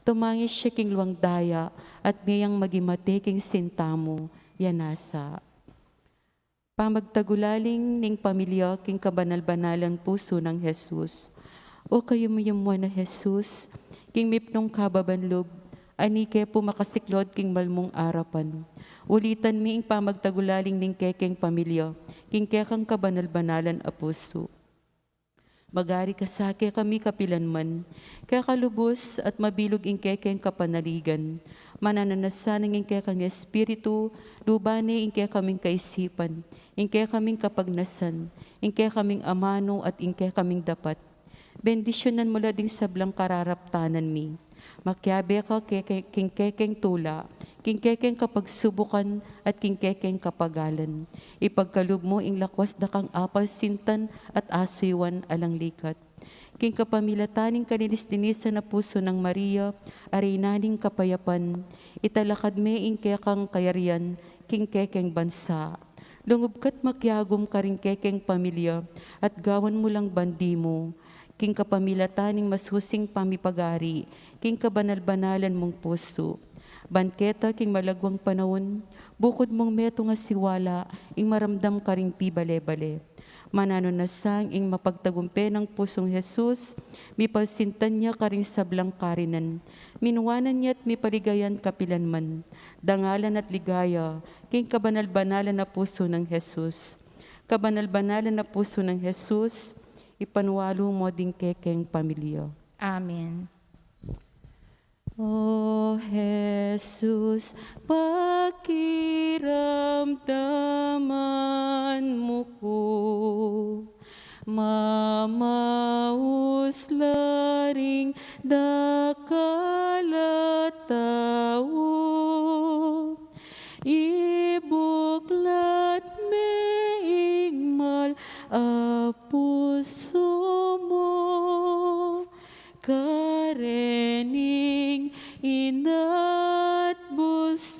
tumangis ya king luang daya, at ngeyang maging mate king sinta mu, ya nasa. Pamagtagulaling ning pamilya king kabanal-banalan pusu nang Jesus. O kayum-yum mu na Jesus, king mipnung kababan lub, ani ke pu makasiklod king malmung arapan. Ulitan mi ing pamagtagulaling ning kekeng pamilya king kekang kabanal-banalan a pusu. Magari ka sa kekami kapilanman, keka lubus at mabilug ing kekeng kapanaligan. Mananu na sana ing kekang espiritu, luban ne ing kekaming kaisipan, ing kekaming kapagnasan, ing kekaming amanu at ing kekaming dapat. Bendisyunan mu la ding sablang kararaptanan mi. Makiabe ka ke-, ke-, king kekeng tula, king kekeng kapagsubukan, at king kekeng kapagalan. Ipagkalub mu ing lakwas da kang apal sintan at asuywan alang likat. King kapamilatan ning kalinis-linisan a pusu nang Maria, a Reyna ning kapayapan, italakad me ing kekang kayarian king kekeng bansa. Lungub ka't makiagum karing kekeng pamilya at gawan mu lang bandi mu, king kapamilatan ning masusing pamipagari king kabanal-banalan mung pusu. Ban keta king malagwang panaun, bukud mung metung a siwala ing maramdam karing pibale-bale. Mananu na sa ing mapagtagumpe nang pusung Jesus, mipalsintan ya karing sablang karinan, minuanan ya't mipaligayan kapilanman, dangalan at ligaya king kabanal-banalan a pusu nang Jesus. Kabanal-banalan a pusu nang Jesus, ipanualu mu ding kekeng pamilya. Amen. O Jesus, pakiramdaman mu ku, mamaus la ring dakal a tau. Ibuklat me ing mal a pusu mu karening inatbus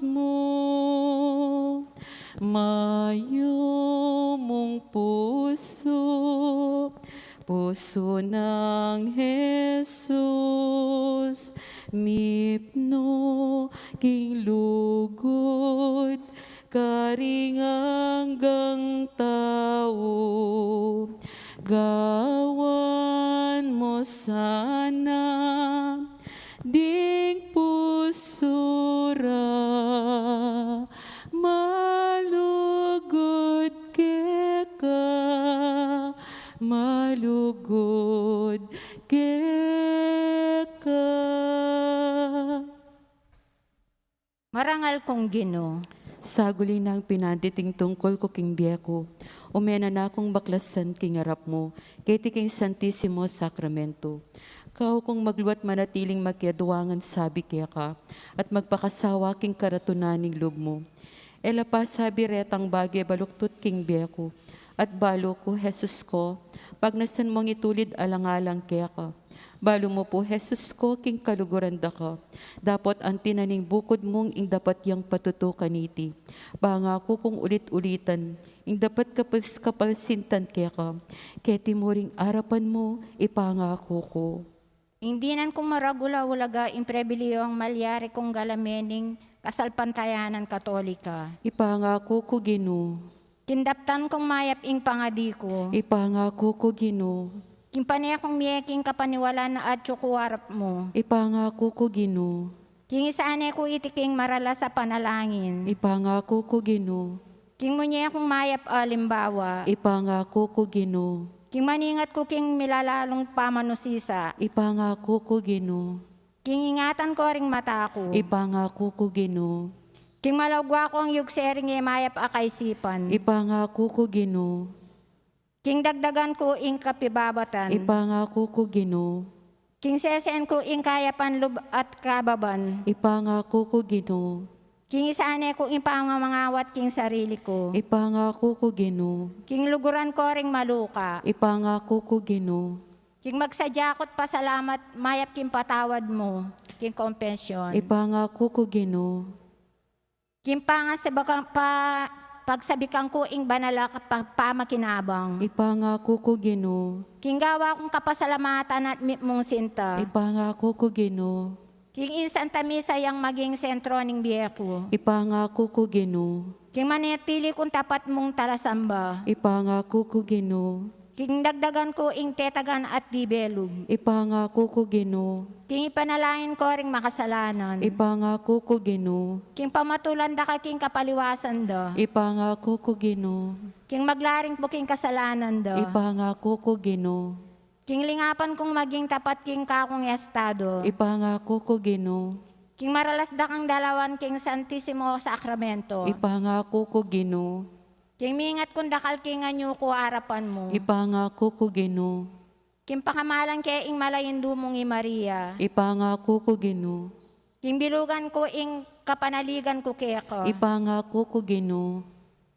mu. Mayumung pusu, pusu nang Jesus, mipnu king lugud karing anggang tau. Gawan mu sana ding pusu ra malugud keka. Marangal kung Ginu. Saguli nang pinanditing tungkul ku king bie ku, ume na kung baklasan king arap mu, keti king Santisimo Sakramento. Kau kung magluat manatiling makiadwangan sabi keka, at magpakasawa king karatunan ning lub mu. E la pasabi retang bage baluktut king bie ku, at balu ku, Jesus ko, pagnasan mung itulid alang-alang keka. Balu mu pu, Jesus ko, king kaluguran da ka. Dapot anti na ning bukud mung ing dapat yang patutu kaniti. Pangaku kung ulit-ulitan ing dapat kapals-, kapalsintan keka. Keti mu ring arapan mu, ipangaku ku. Ing dinan kung maragul a ulaga ing pribilehiyu a malyari kung galamen ning kasalpantayanan Katolika. Ipangaku ku, Ginu. King daptan kung mayap ing pangadi ku. Ipangaku ku, Ginu. King pane kung mie king kapaniwalan a atyu ku arap mu. Ipangaku ku, Ginu. King isane ku iti king maralas a panalangin. Ipangaku ku, Ginu. King munye kung mayap a alimbawa. Ipangaku ku, Ginu. King maningat ku king milalalung pamanusisa. Ipangaku ku, Ginu. King ingatan ko ring mata ku. Ipangaku ku, Ginu. King malagwa kung yugse ring e mayap a kaisipan. Ipangaku ku, Ginu. King dagdagan ku ing kapibabatan. Ipangaku ku, Ginu. King sesen ku ing kayapan lub at kababan. Ipangaku ku, Ginu. King isane ku ing pamamangawat king sarili ku. Ipangaku ku, Ginu. King luguran ko ring maluka. Ipangaku ku, Ginu. King magsadya ku't pasalamat mayap king patawad mu, king kompensyon. Ipangaku ku, Ginu. King pangasabikan, pa, pagsabikan ku ing banal a pa, pamakinabang. Ipangaku ku, Ginu. King gawa kung kapasalamatan at mitmung sinta. Ipangaku ku, Ginu. King ing Santa Misa yang maging sentro ning bie ku. Ipangaku ku, Ginu. King manatili kung tapat mung talasamba. Ipangaku ku, Ginu. King dagdagan ku ing tetagan at dibelub. Ipangaku ku, Ginu. King ipanalangin ko ring makasalanan. Ipangaku ku, Ginu. King pamatulan da ka king kapaliwasan da. Ipangaku ku, Ginu. King maglaring pu king kasalanan da. Ipangaku ku, Ginu. King lingapan kung maging tapat king kakung estado. Ipangaku ku, Ginu. King maralas da kang dalawan king Santisimo Sakramento. Ipangaku ku, Ginu. King mingat kung dakal king anyu ku arapan mu. Ipangaku ku, Ginu. King pakamalan ke ing mala indu mung i Maria. Ipangaku ku, Ginu. King bilugan ku ing kapanaligan ku keka. Ipangaku ku, Ginu.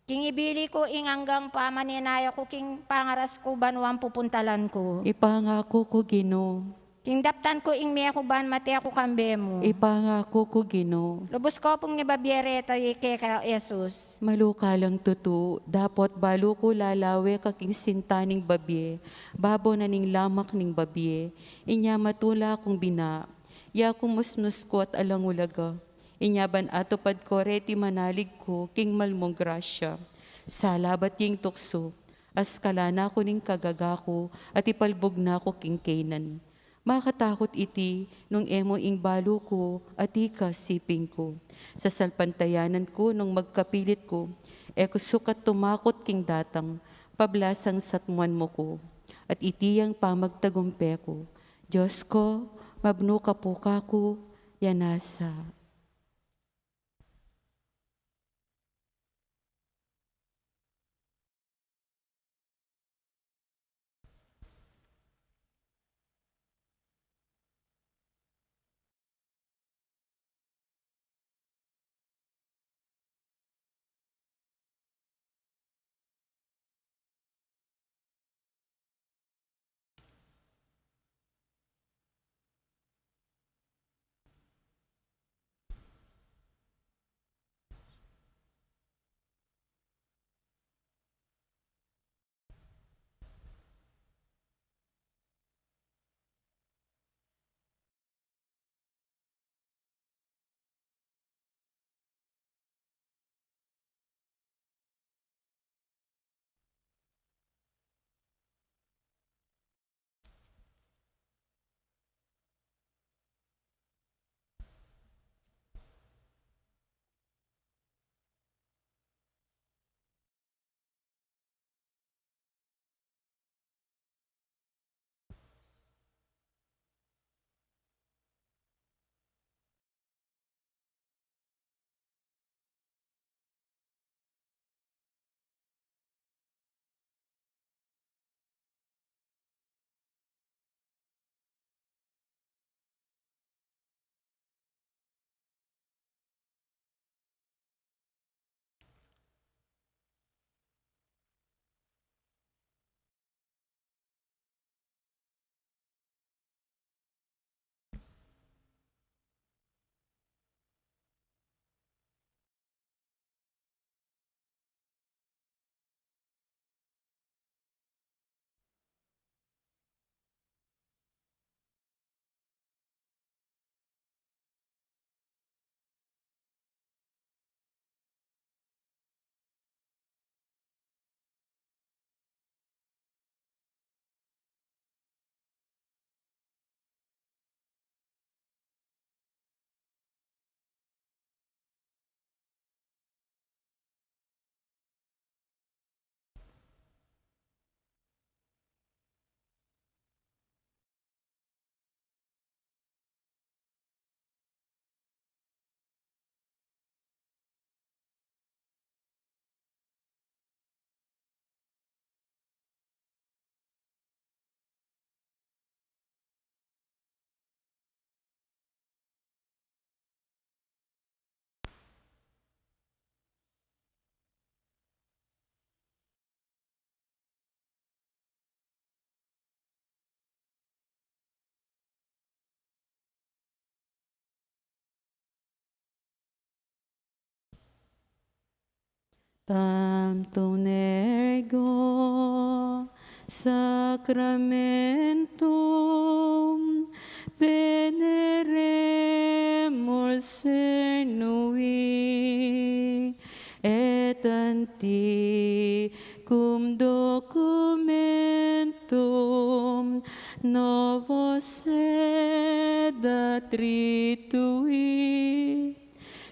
King ibili ku ing anggang pamaninaya ku king pangaras ku banwang pupuntalan ku. Ipangaku ku, Ginu. King daptan ku ing mie ku ban mate ku kambe mu. Ipangaku ku, Ginu. Lubus ku pung ibabie reta keka Jesus. Maluka lang tutu, dapot balu ku lalawe ka king sinta ning babie, babo na ning lamak ning babie, inya matula kung bina, ya ku musmus ku at alang ulaga, inya ban atupad ku reti manalig ku king mal mung grasya. Salabat king tuksu, askala na ku ning kagaga ku, at ipalbug na ku king keynan. Makatakut iti, nung e mu ing balu ku, at ika siping ku. Sasalpantayanan ku nung magkapilit ku, e ku sukat tumakut king datang, pablasang satmuan mu ku. At iti yang pamagtagumpe ku. Dios ko, mabnu ka pu kaku, ya nasa. Tantum ergo sacramentum veneremur, cernui, et antiquum documentum novo sed attritui,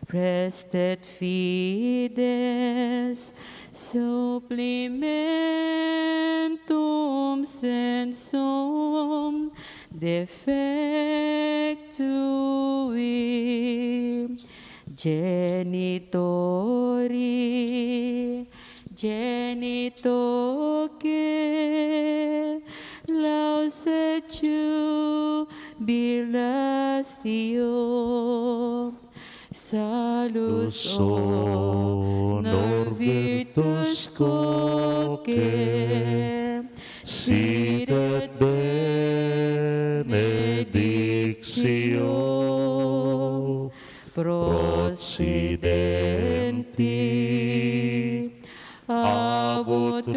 prestet fides supplimentum sensum defectui. Genitori, genitoque, laus et jubilatio, salus honor virtus quoque, sit et benedictio, procedenti ab utroque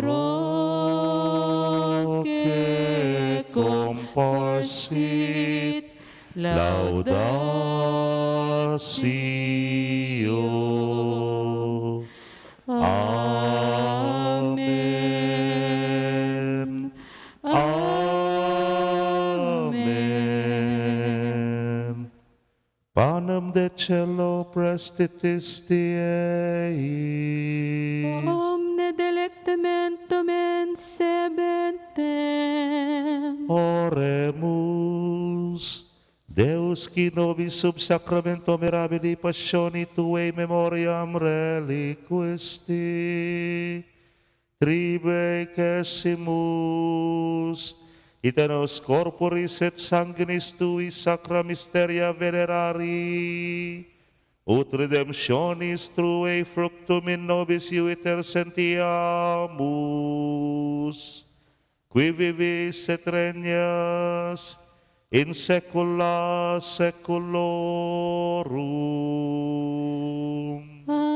comparsit laudatio. Amen. Amen. Panem de caelo, prestitis die eis. Omne delectamentum insebentem. Oremus. Deus, qui nobis sub sacramento mirabili passioni tuae in memoriam reliquisti, tribuecimus, ite nos corporis et sanguinis tuis sacra mysteria venerari, ut redemptionis tuae fructum in nobis iuiter sentiamus, qui vivis et regnas in saecula saeculorum. Amen.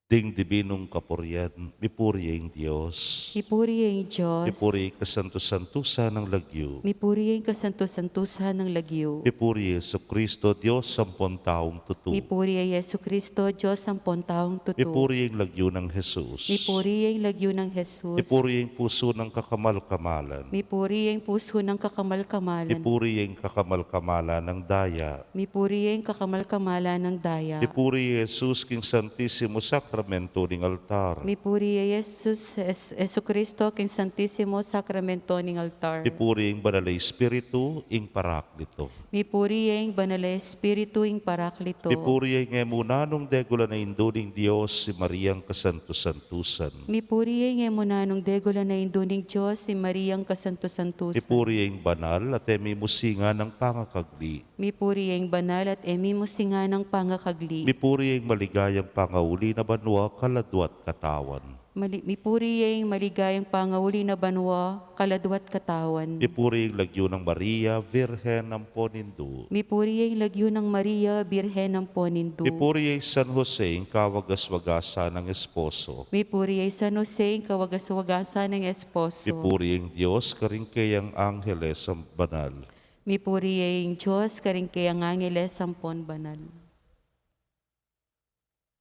Ding dibinung kapurian, mipuri ya ing Dios. Mipuri ya ing Dios. Mipuri ya ing kasantu-santusan nang lagyu. Mipuri ya ing kasantu-santusan nang lagyu. Mipuri ya Jesucristo, Dios ampon taung tutu. Mipuri ya Jesucristo, Dios ampon taung tutu. Mipuri ya ing lagyu nang Jesus. Mipuri ya ing lagyu nang Jesus. Mipuri ya ing pusu nang kakamal-kamalan. Mipuri ya ing pusu nang kakamal-kamalan. Mipuri ya ing kakamal-kamalan nang daya. Mipuri ya ing kakamal-kamalan nang daya. Mipuri ya Jesus king Santisimo Sakramento ning altar. Mipuri ya Jesus, Jes-, Jesucristo king Santisimo Sakramento ning altar. Mipuri ya ing Banal a Espiritu, ing Parakleto. Mipuri ya ing Banal a Espiritu, ing Parakleto. Mipuri ya ing e mu nanung degulan a Indu ning Dios, i Mariang kasantu-santusan. Mipuri ya ing e mu nanung degulan a Indu ning Dios, i Mariang kasantu-santusan. Mipuri ya ing banal at e mimusingan a pangakagli. Mipuri ya ing banal at e mimusingan a pangakagli. Mipuri ya ing maligayang pangauli na banua, kaladua at katawan. Mali-, mipuri ya ing maligayang pangauli na banua, kaladua at katawan. Mipuri ya ing lagyu nang Maria, Virgen ampon Indu. Mipuri ya ing lagyu nang Maria, Virgen ampon Indu. Mipuri ya i San Jose, ing kawagas-wagasan nang esposo. Mipuri ya i San Jose, ing kawagas-wagasan nang esposo. Mipuri ya ing Dios karing keyang angeles a banal. Mipuri ya ing Dios karing keyang angeles ampon banal.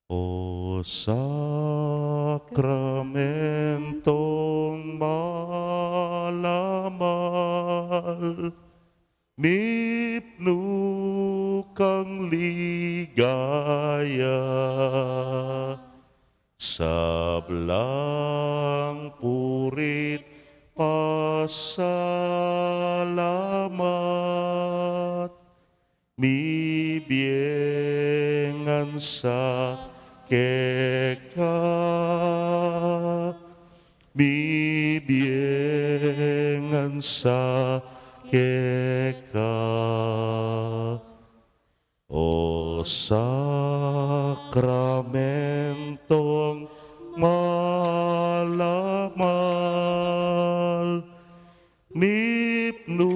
O sakramentong mal a mal, mipnu kang ligaya, sablang puri't pasalamat, mibie ngan sa keka, mibie ngan sa keka. O sakramentong mal a mal, mipnu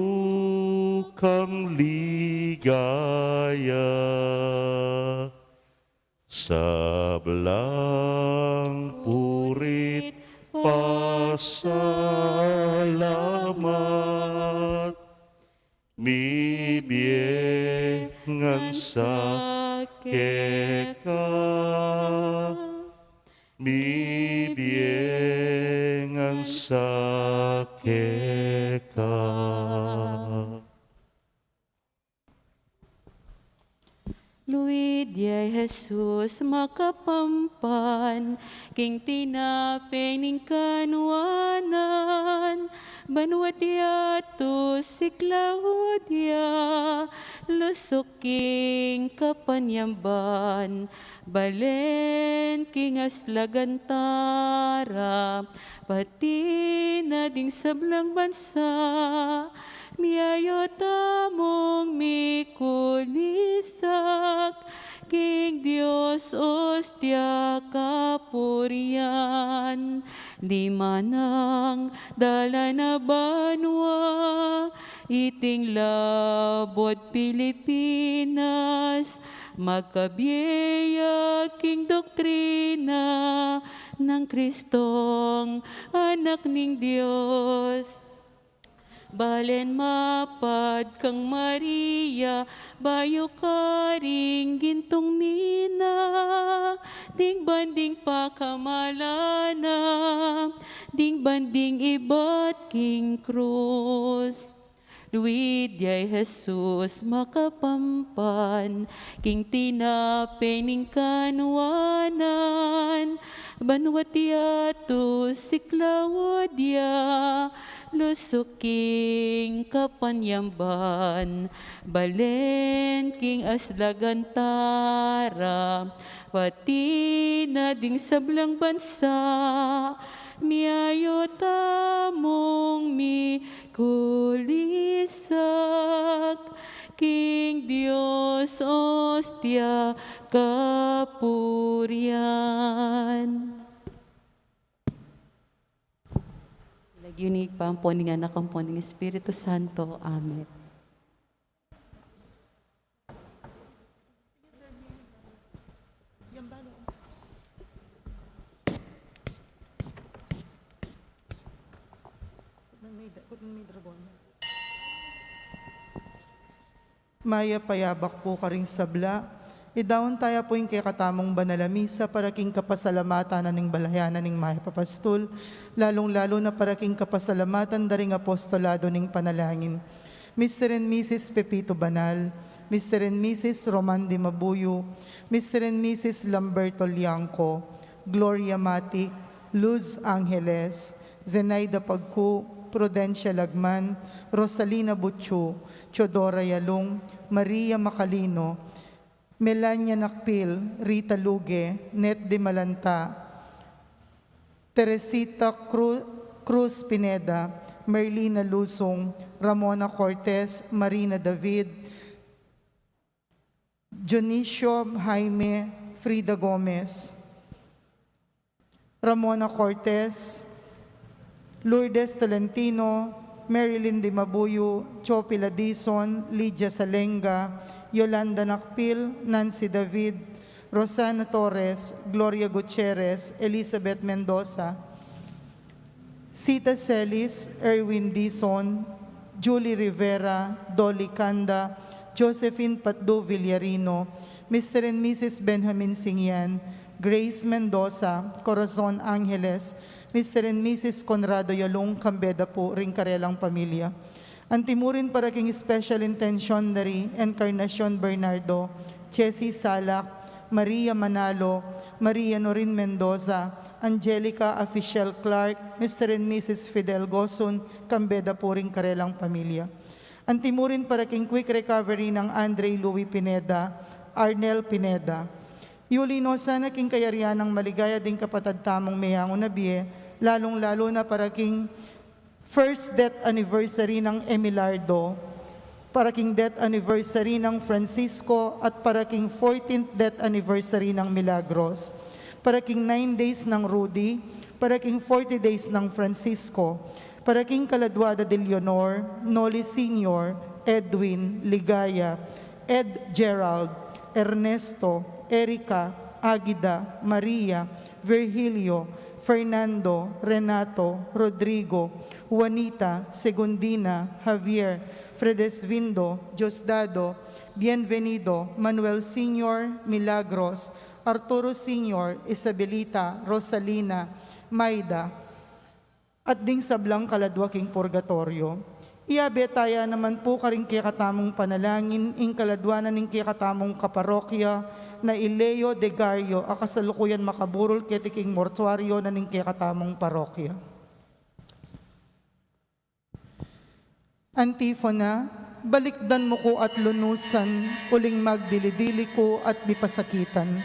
kang ligaya, sablang puri't pasalamat, mibie ngan sa keka, mibie ngan sa keka. Luid ya i Jesus makapampan king tinape ning kanuanan, banua diatu si Claudia, lusuk king kapanyamban, balen king aslagan tara, pati na ding sablang bansa, miyayu tamung mikulisak king Dios ostia kapurian. Dimanang dalan a banua, iting labuad Pilipinas, magkabie ya king doktrina nang Kristong Anak ning Dios. Balen mapad kang Maria, bayu karing gintung mina, ding ban ding pakamalan na, ding ban ding ibat king krus. Luid ya i Jesus makapampan king tinape ning kanuanan, banua diatu si Claudia, lusuk king kapanyamban, balen king aslagan tara, pati na ding sablang bansa, miyayu tamung mikulisak king Dios ostia kapurian. Lagyu ning Ibpa, ampon ning Anak, ampon ning Espiritu Santo. Amen. Mayap a yabak pu karing sabla. Idaun taya pu ing kekatamung banal a misa para king kapasalamatan na ning balayan na ning mayap a pastul, lalung-lalu na para king kapasalamatan da ring apostolado ning panalangin. Mister and Missus Pepito Banal, Mister and Missus Roman Dimabuyo, Mister and Missus Lamberto Liangco, Gloria Matic, Luz Angeles, Zenaida Pagcu, Prudencia Lagman, Rosalina Butchu, Teodora Yalung, Maria Macalino, Melania Nakpil, Rita Luge, Net de Malanta, Teresita Cru-, Cruz Pineda, Merlina Lusung, Ramona Cortez, Marina David, Dionisio Jaime, Frida Gomez, Ramona Cortez, Lourdes Tolentino, Marilyn Dimabuyo, Chopila Dizon, Lydia Salenga, Yolanda Nakpil, Nancy David, Rosana Torres, Gloria Gutierrez, Elizabeth Mendoza, Sita Celis, Erwin Dizon, Julie Rivera, Dolly Canda, Josephine Patdu Villarino, Mister and Missus Benjamin Singyan, Grace Mendoza, Corazon Angeles, Mister and Missus Conrado Yalung, kambe da pu ring karelang pamilya. Antimurin para king special intention da ri Encarnacion Bernardo, Chessy Salak, Maria Manalo, Maria Norin Mendoza, Angelica Afichel Clark, Mister and Missus Fidel Gosun, kambe da pu ring karelang pamilya. Antimurin para king quick recovery nang Andre Louis Pineda, Arnel Pineda. Yuli no sana king kayarian nang maligaya ding kapatad tamung meyangu na bie, lalung-lalu na para king first death anniversary nang Emilardo, para king death anniversary nang Francisco, at para king fourteenth death anniversary nang Milagros, para king nine days nang Rudy, para king forty days nang Francisco, para king kaladua da di Leonor, Noli Senior, Edwin, Ligaya, Ed Gerald, Ernesto, Erica, Agida, Maria, Virgilio, Fernando, Renato, Rodrigo, Juanita, Segundina, Javier, Fredesvindo, Diosdado, Bienvenido, Manuel Senior, Milagros, Arturo Senior, Isabelita, Rosalina, Maida, at ding sablang kaladua king purgatoryo. Iyabe taya naman pu karing kekatamung panalangin ing kaladua na ning kekatamung kaparokya na i Leo Degario, a kasalukuyan makaburul keti king mortuaryo na ning kekatamung parokya. Antifona. Balikdan mu ku at lunusan, uling magdili-dili ku at mipasakitan.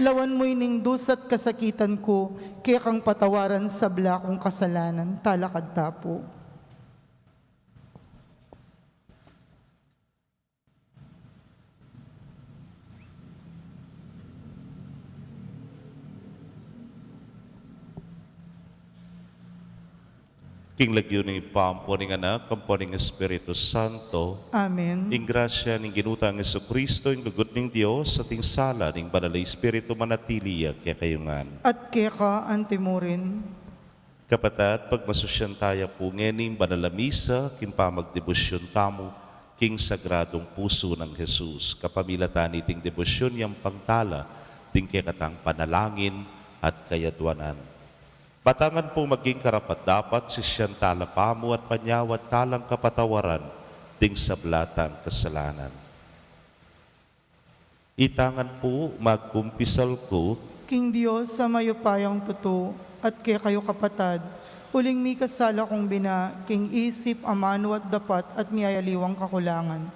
Lawan mu ining dusa't kasakitan ku, kekang patawaran sabla kung kasalanan. Talakad ta pu. King lagyu ning Ibpa, ampo ning Anak, ampo ning Espiritu Santo. Amen. Ing grasya ning Ginu tang Jesucristo, ing lugud ning Dios, at ing sala ning Banal a Espiritu manatili ya kekayu ngan. At keka antimurin. Kapatad, pagmasusyan taya pu ngeni ing banal a misa king pamagdebosyun tamu king Sagradung Pusu nang Jesus. Kapamilatan niting debosyun yang pangtala ding kekatang panalangin at kayadwanan. Batangan pu maging karapat-dapat, sisian tala pamu at panyawad talang kapatawaran ding sabla tang kasalanan. Itangan pu, magkumpisal ku king Dios a mayupayang tutu, at kekayu kapatad, uling mikasala kung bina king isip, amanu at dapat, at miyayaliwang kakulangan.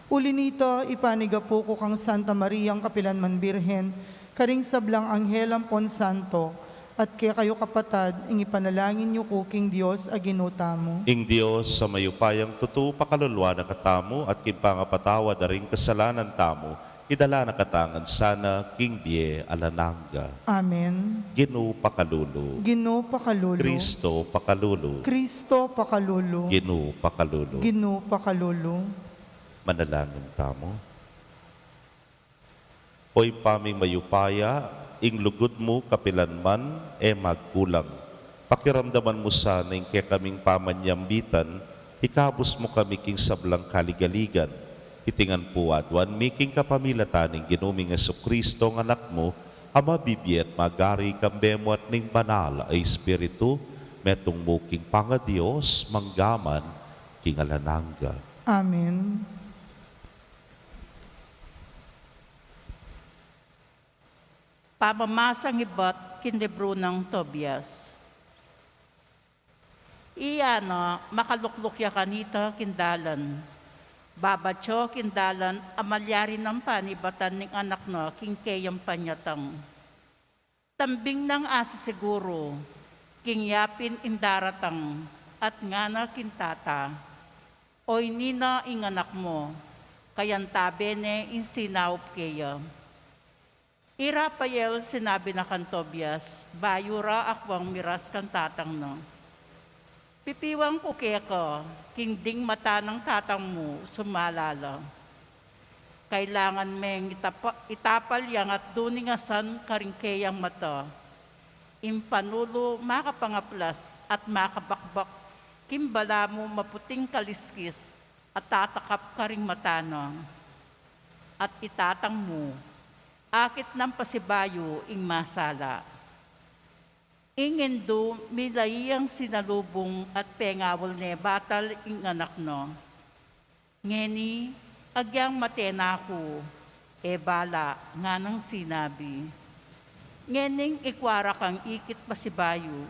Uli nita, ipanigapu ku kang Santa Mariang kapilanman Birhen, karing sablang anghel ampon santo, at kekayu kapatad, ing ipanalangin yu ku king Dios a Ginu tamu. Ing Dios a mayupayang tutu pakaluluan na katamu, at king pangapatawad da ring kasalanan tamu, idala na katamu ngan sana king bie alang angga. Amen. Ginu pakalulu. Ginu pakalulu. Kristo pakalulu. Kristo pakalulu. Ginu pakalulu. Ginu pakalulu. Manalangin tamu. O Ibpa ming mayupaya, ing lugud mu kapilanman e magkulang. Pakiramdaman mu sana ing kekaming pamanyambitan, ikabus mu kami king sablang kaligaligan, Iti ngan pu aduan mi king kapamilatan ning Ginu ming Jesucristo, nga Anak mu, a mabibie at magari kambe mu at ning Banal a Espiritu, metung mu king pangaDios, mangga man king alang angga. Amen. Pamamasang ibat king libru nang Tobias. Iya na, makalukluk ya kanita king dalan. Babatyu king dalan a malyari nang panibatan ning anak na king keyang panyatang. Tambing nang asisiguru, king yapin ing daratang, at ngana king tata, "Oyni na ing anak mu," kayantabe ne ing sinaup keya. I Rafael sinabi na kang Tobias, bayu ra akwang miras kang tatang na, "Pipiwan ku keka, king ding mata nang tatang mu sumala la. Kailangan meng itapa-, itapal yang atdu ning asan karing keyang mata. Ing panulu makapangaplas at makabakbak king balamu maputing kaliskis a tatakap karing mata na. At i tatang mu, akit nang pasibayu ing masala." Ing indu, milai yang sinalubung at pengawul ne batal ing anak na. "Ngeni, agyang mate na ku, e bala," nganang sinabi. "Ngening ikwa ra kang ikit pasibayu."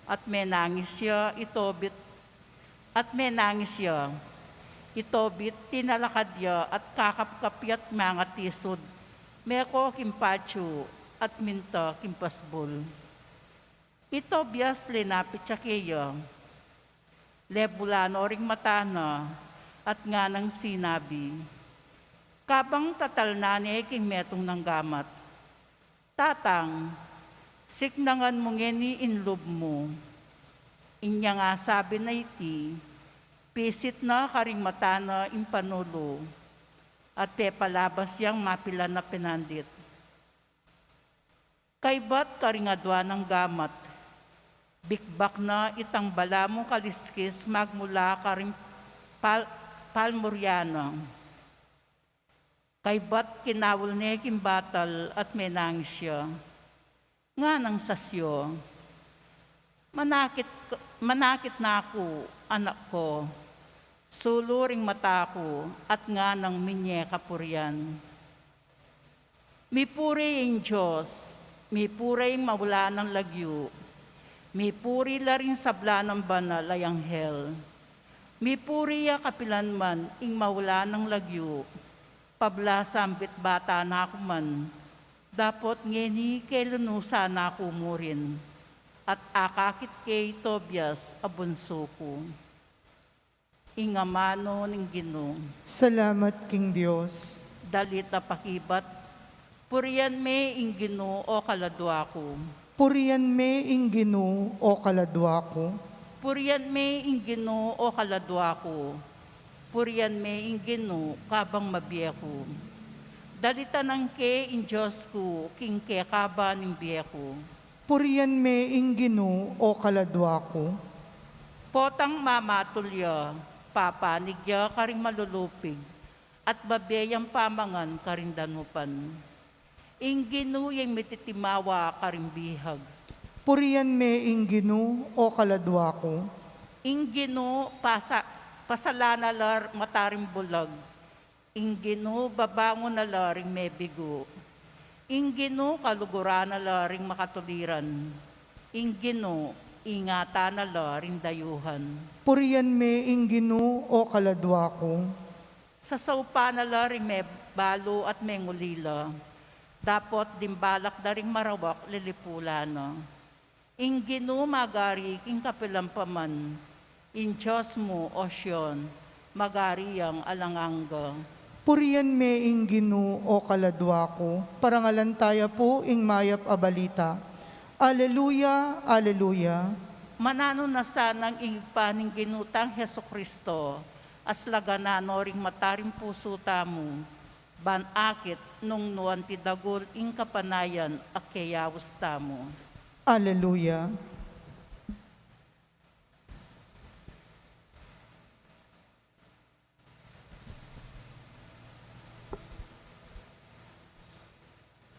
At menangis ya i Tobit, at menangis ya. I Tobit, tinalakad ya at kakapkap ya't mangatisud, meko king patyu at minta king pasbul. I Tobias linapit ya keya, lebulan no ring mata na, at nganang sinabi, kabang tatalnan ne king metung nang gamat, "Tatang, siknangan mu ngeni ing lub mu." Inyang asabi na iti, pisit na karing mata na ing panulu, at pepalabas yang mapilan a pinandit. Kaybat karing aduan nang gamat, bikbak na itang balamu kaliskis magmula karing pal-, palmurya na. Kaybat kinawul ne king batal at menangis ya. Nganang sasyo, "Manakit k-, manakit na ku, anak ku, sulu ring mata ku," at nganang minye kapurian. Mipuri ing Dios, mipuri ing maula nang lagyu, mipuri la ring sabla nang banal a anghel. Mipuri ya kapilan man ing maula nang lagyu, pabla sambit bata na ku man, dapot ngeni kelunusan na ku murin, at akakit ke i Tobias a bunsu ku. Ing amanu ning Ginu. Salamat king Dios. Dalit a pakibat. Purian me ing Ginu, o kaladua ku. Purian me ing Ginu, o kaladua ku. Purian me ing Ginu, o kaladua ku. Purian me ing Ginu, kabang mabie ku. Dalitan nang ke ing Dios ku king kekaba ning bie ku. Purian me ing Ginu, o kaladua ku. Potang mamatul ya, papanig ya karing malulupig, at babie yang pamangan karing danupan. Ing Ginu yang mititimawa karing bihag. Purian me ing Ginu, o kaladua ku. Ing Ginu, pasa-, pasalan na la ring mataring bulag. Ing Ginu, babangun na la ring mebigu. Ing Ginu, kaluguran na la ring makatuliran. Ing Ginu, ingatan na la ring dayuhan. Purian me ing Ginu, o kaladua ku. Sasaupan na la ring mebalu at mengulila. Dapot ding balak da ring marawak lilipulan na. Ing Ginu magari king kapilan pa man. Ing Dios mu, o Sion, magari yang alang angga. Purian me ing Ginu, o kaladua ku. Parangalan taya pu ing mayap a balita. Aleluya, aleluya. Mananu na sanang ing Ibpa ning Ginu tang Jesucristo, aslagan na no ring mata ring pusu tamu, ban akit nung nu anti dagul ing kapanayan a keyaus tamu. Aleluya.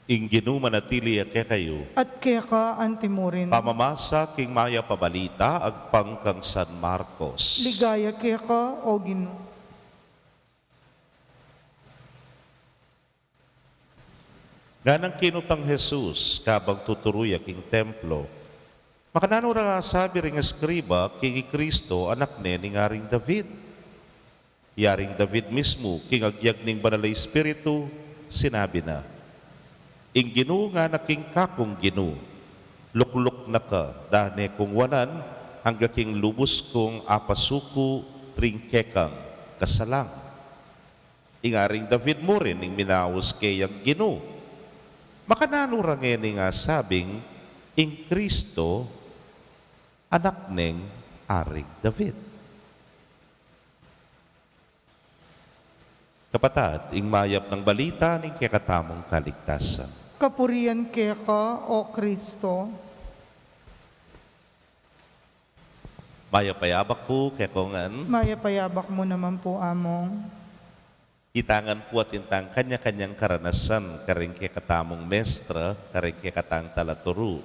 Ing Ginu manatili ya kekayu. At keka antimurin. Pamamasa king Mayap a Balita agpang kang San Marcos. Ligaya keka, O Ginu. Nganang kinutang Jesus kabang tuturu ya king templo, "Makananu ra asabi ring eskriba king i Kristo anak ne ning Aring David? I Aring David mismu, king agyag ning Banal a Espiritu, sinabi na, 'Ing Ginu ngana king kakung Ginu, lukluk na ka da ne kung wanan, angga king lubus kung apasuku ring kekang kasalang.'" Ing Aring David mu rin ing minaus keyang Ginu. Makananu ra ngening asabing ing Kristo anak neng Aring David? Kapatad, ing mayap nang balita ning kekatamung kaligtasan. Kapurian keka, O Kristo. Mayap a yabak pu kekongan. Mayap a yabak mu naman pu, Among. Itangan pu atin tang kanya-kanyang karanasan, karing kekatamung mestra, karing kekatang talaturu.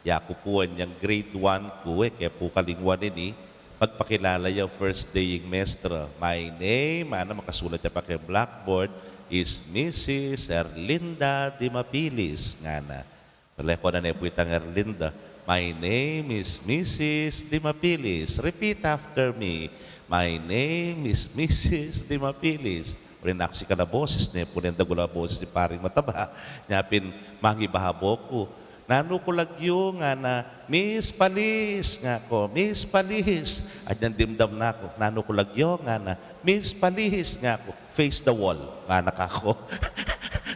Yaku pu anyang grade one ku, e ke pu kalingwan ini, magpakilala ya first day ing mestra. "My name," ngana, makasulat ya pa keng blackboard, "is Missus Erlinda Dimapilis," ngana. Leko na ne pu itang Erlinda, "My name is Missus Dimapilis. Repeat after me. My name is Missus Dimapilis." Uli na ku, sikat a boses ne pu, neng dagul a boses ni paring mataba. Nya pin mangibabo ku. "Nanu ku lagyu?" ngana. "Miss Palis," ngaku. "Miss Palis." Anyang dimdam na ku. "Nanu ku lagyu?" ngana. "Miss Palis," ngaku. "Face the wall," ngana kaku.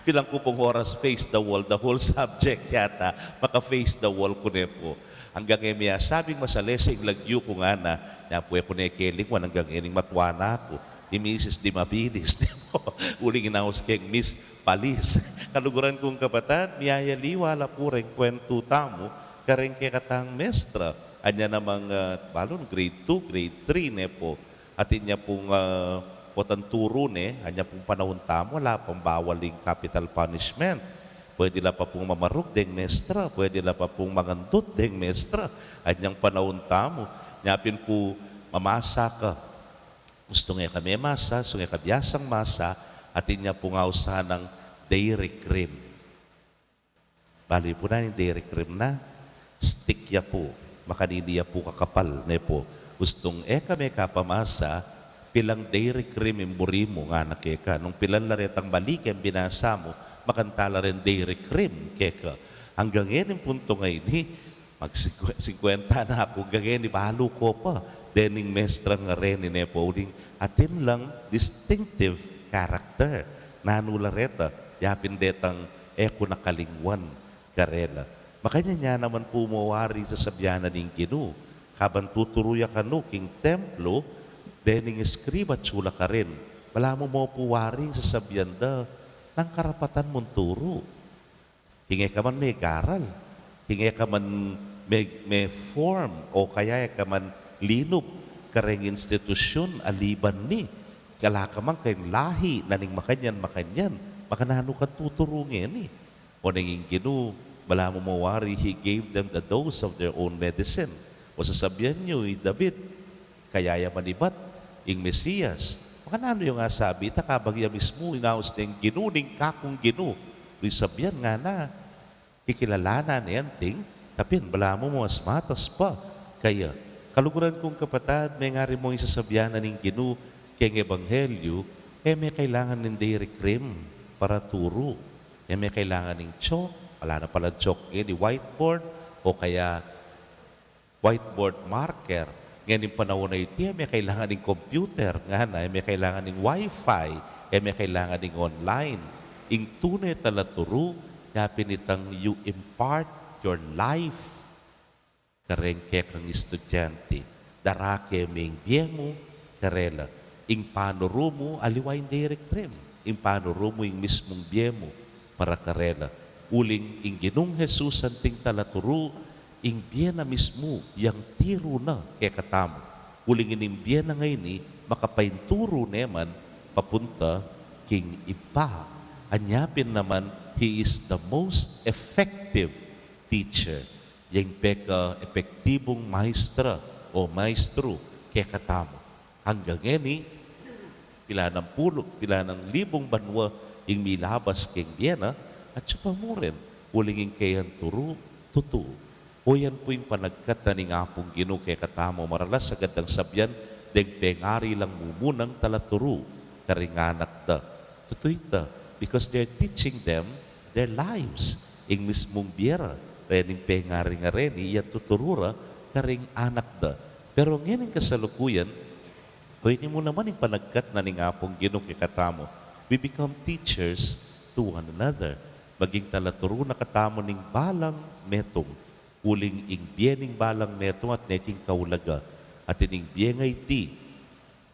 Bilang ku pung oras face the wall, the whole subject yata, maka-face the wall ku ne pu. Anggang e me asabing masalese ing lagyu ku ngana, nya pu e ku ne kelingwan anggang e ning matua na ku, i Missus Dimapilis ne pu. Uling inaus keng Miss Palis. Kaluguran kung kapatad, miyayaliwa la pu reng kwentu tamu kareng kekatang mestra. Anya namang, ah, balun grade two, grade three ne pu. Atin ya pung, ah, potang turu ne, anya pung panaun tamu, ala pang bawal ing capital punishment. Pwede la pa pung mamarug deng mestra, pwede la pa pung mangandut deng mestra. Anyang panaun tamu, nya pin pu mamasa ka. Ustung e ka memasa, ustung e ka biasang masa, atin ya pung ausan nang dairy cream. Balu yu pu na ning dairy cream na, stick ya pu, makanini ya pu kakapal, ne pu. Ustung e ka mekapamasa, pilang dairy cream ing buri mu, ngana keka. Nung pilan la retang mali keng binasa mu, makanta la reng dairy cream keka. Anggang e ning puntu ngeni, mag singkwe-, singkwenta na ku, anggang e ni balu ku pa dening mestrang reni, ne pu, uling atin lang distinctive character. Nanu la reta, yapin detang e ku na kalingwan karela. Makanyan ya naman pu mu wari ing sasabian na ning Ginu, kabang tuturu ya kanu king templo, dening eskriba at sula karin, balamu mu pu wari ing sasabian da, nanu ing karapatan mung turu? King e ka man megaral, king e ka man me-, me-form, o kaya e ka man linub kareng institusyun a liban mi, ala ka man keng lahi na ning makanyan, makanyan, makananu kang tuturu ngeni? Oneng ing Ginu, balamu mu wari, he gave them the dose of their own medicine. O sasabian yu, i David, kaya ya man ibat ing Mesias. Makananu yung asabi ita kabang ya mismu inaus neng Ginu ning kakung Ginu? Uli sabian ngana, kikilalanan ne anting, tapin balamu mu mas matas pa kaya. Kaluguran kung kapatad, mengari mu ing sasabian na ning Ginu keng ebanghelyu, e me kailangan ning dairy cream para turu. E me kailangan ning chalk, ala na palang chalk ngeni, whiteboard, o kaya whiteboard marker. Ngening panaun a iti, e me kailangan ning computer, ngana, e me kailangan ning wifi, e me kailangan ning online. Ing tune talaturu, yapin itang you impart your life kareng kekang estudyante. Darake me ing bie mu karela. Ing panuru mu, aliwa ing dairy cream. Ing panuru mu, ing mismung bie mu para karela. Uling ing Ginung Jesus anting talaturu, ing bie na mismu, yang tiru na kekatamu. Uling ining bie na ngeni, makapainturu ne man papunta king Ibpa. Anya pin naman, he is the most effective teacher. Yang peka-epektibung maestra o maestro kekatamu. Anggang ngeni, pilan nang pulu, pilan nang libung banua ing milabas king bie na, atsu pa mu rin, uling ing keyang turu, tutu. O yan pu ing panagkat na ning Apung Ginu kekatamu, maralas a gandang sabyan deng pengari lang mumunang talaturu karing anak da. Tutu ita, because they're teaching them their lives. Ing mismung bie ra, rening pengari ngareni, iya tuturu ra karing anak da. Pero ngening kasalukuyan, o ini mu naman ing panagkat na ning Apung Ginu kekatamu. We become teachers to one another. Maging talaturu na katamu ning balang metung. Uling ing bie ning balang metung at ne king kaulaga. At ining bie nga iti,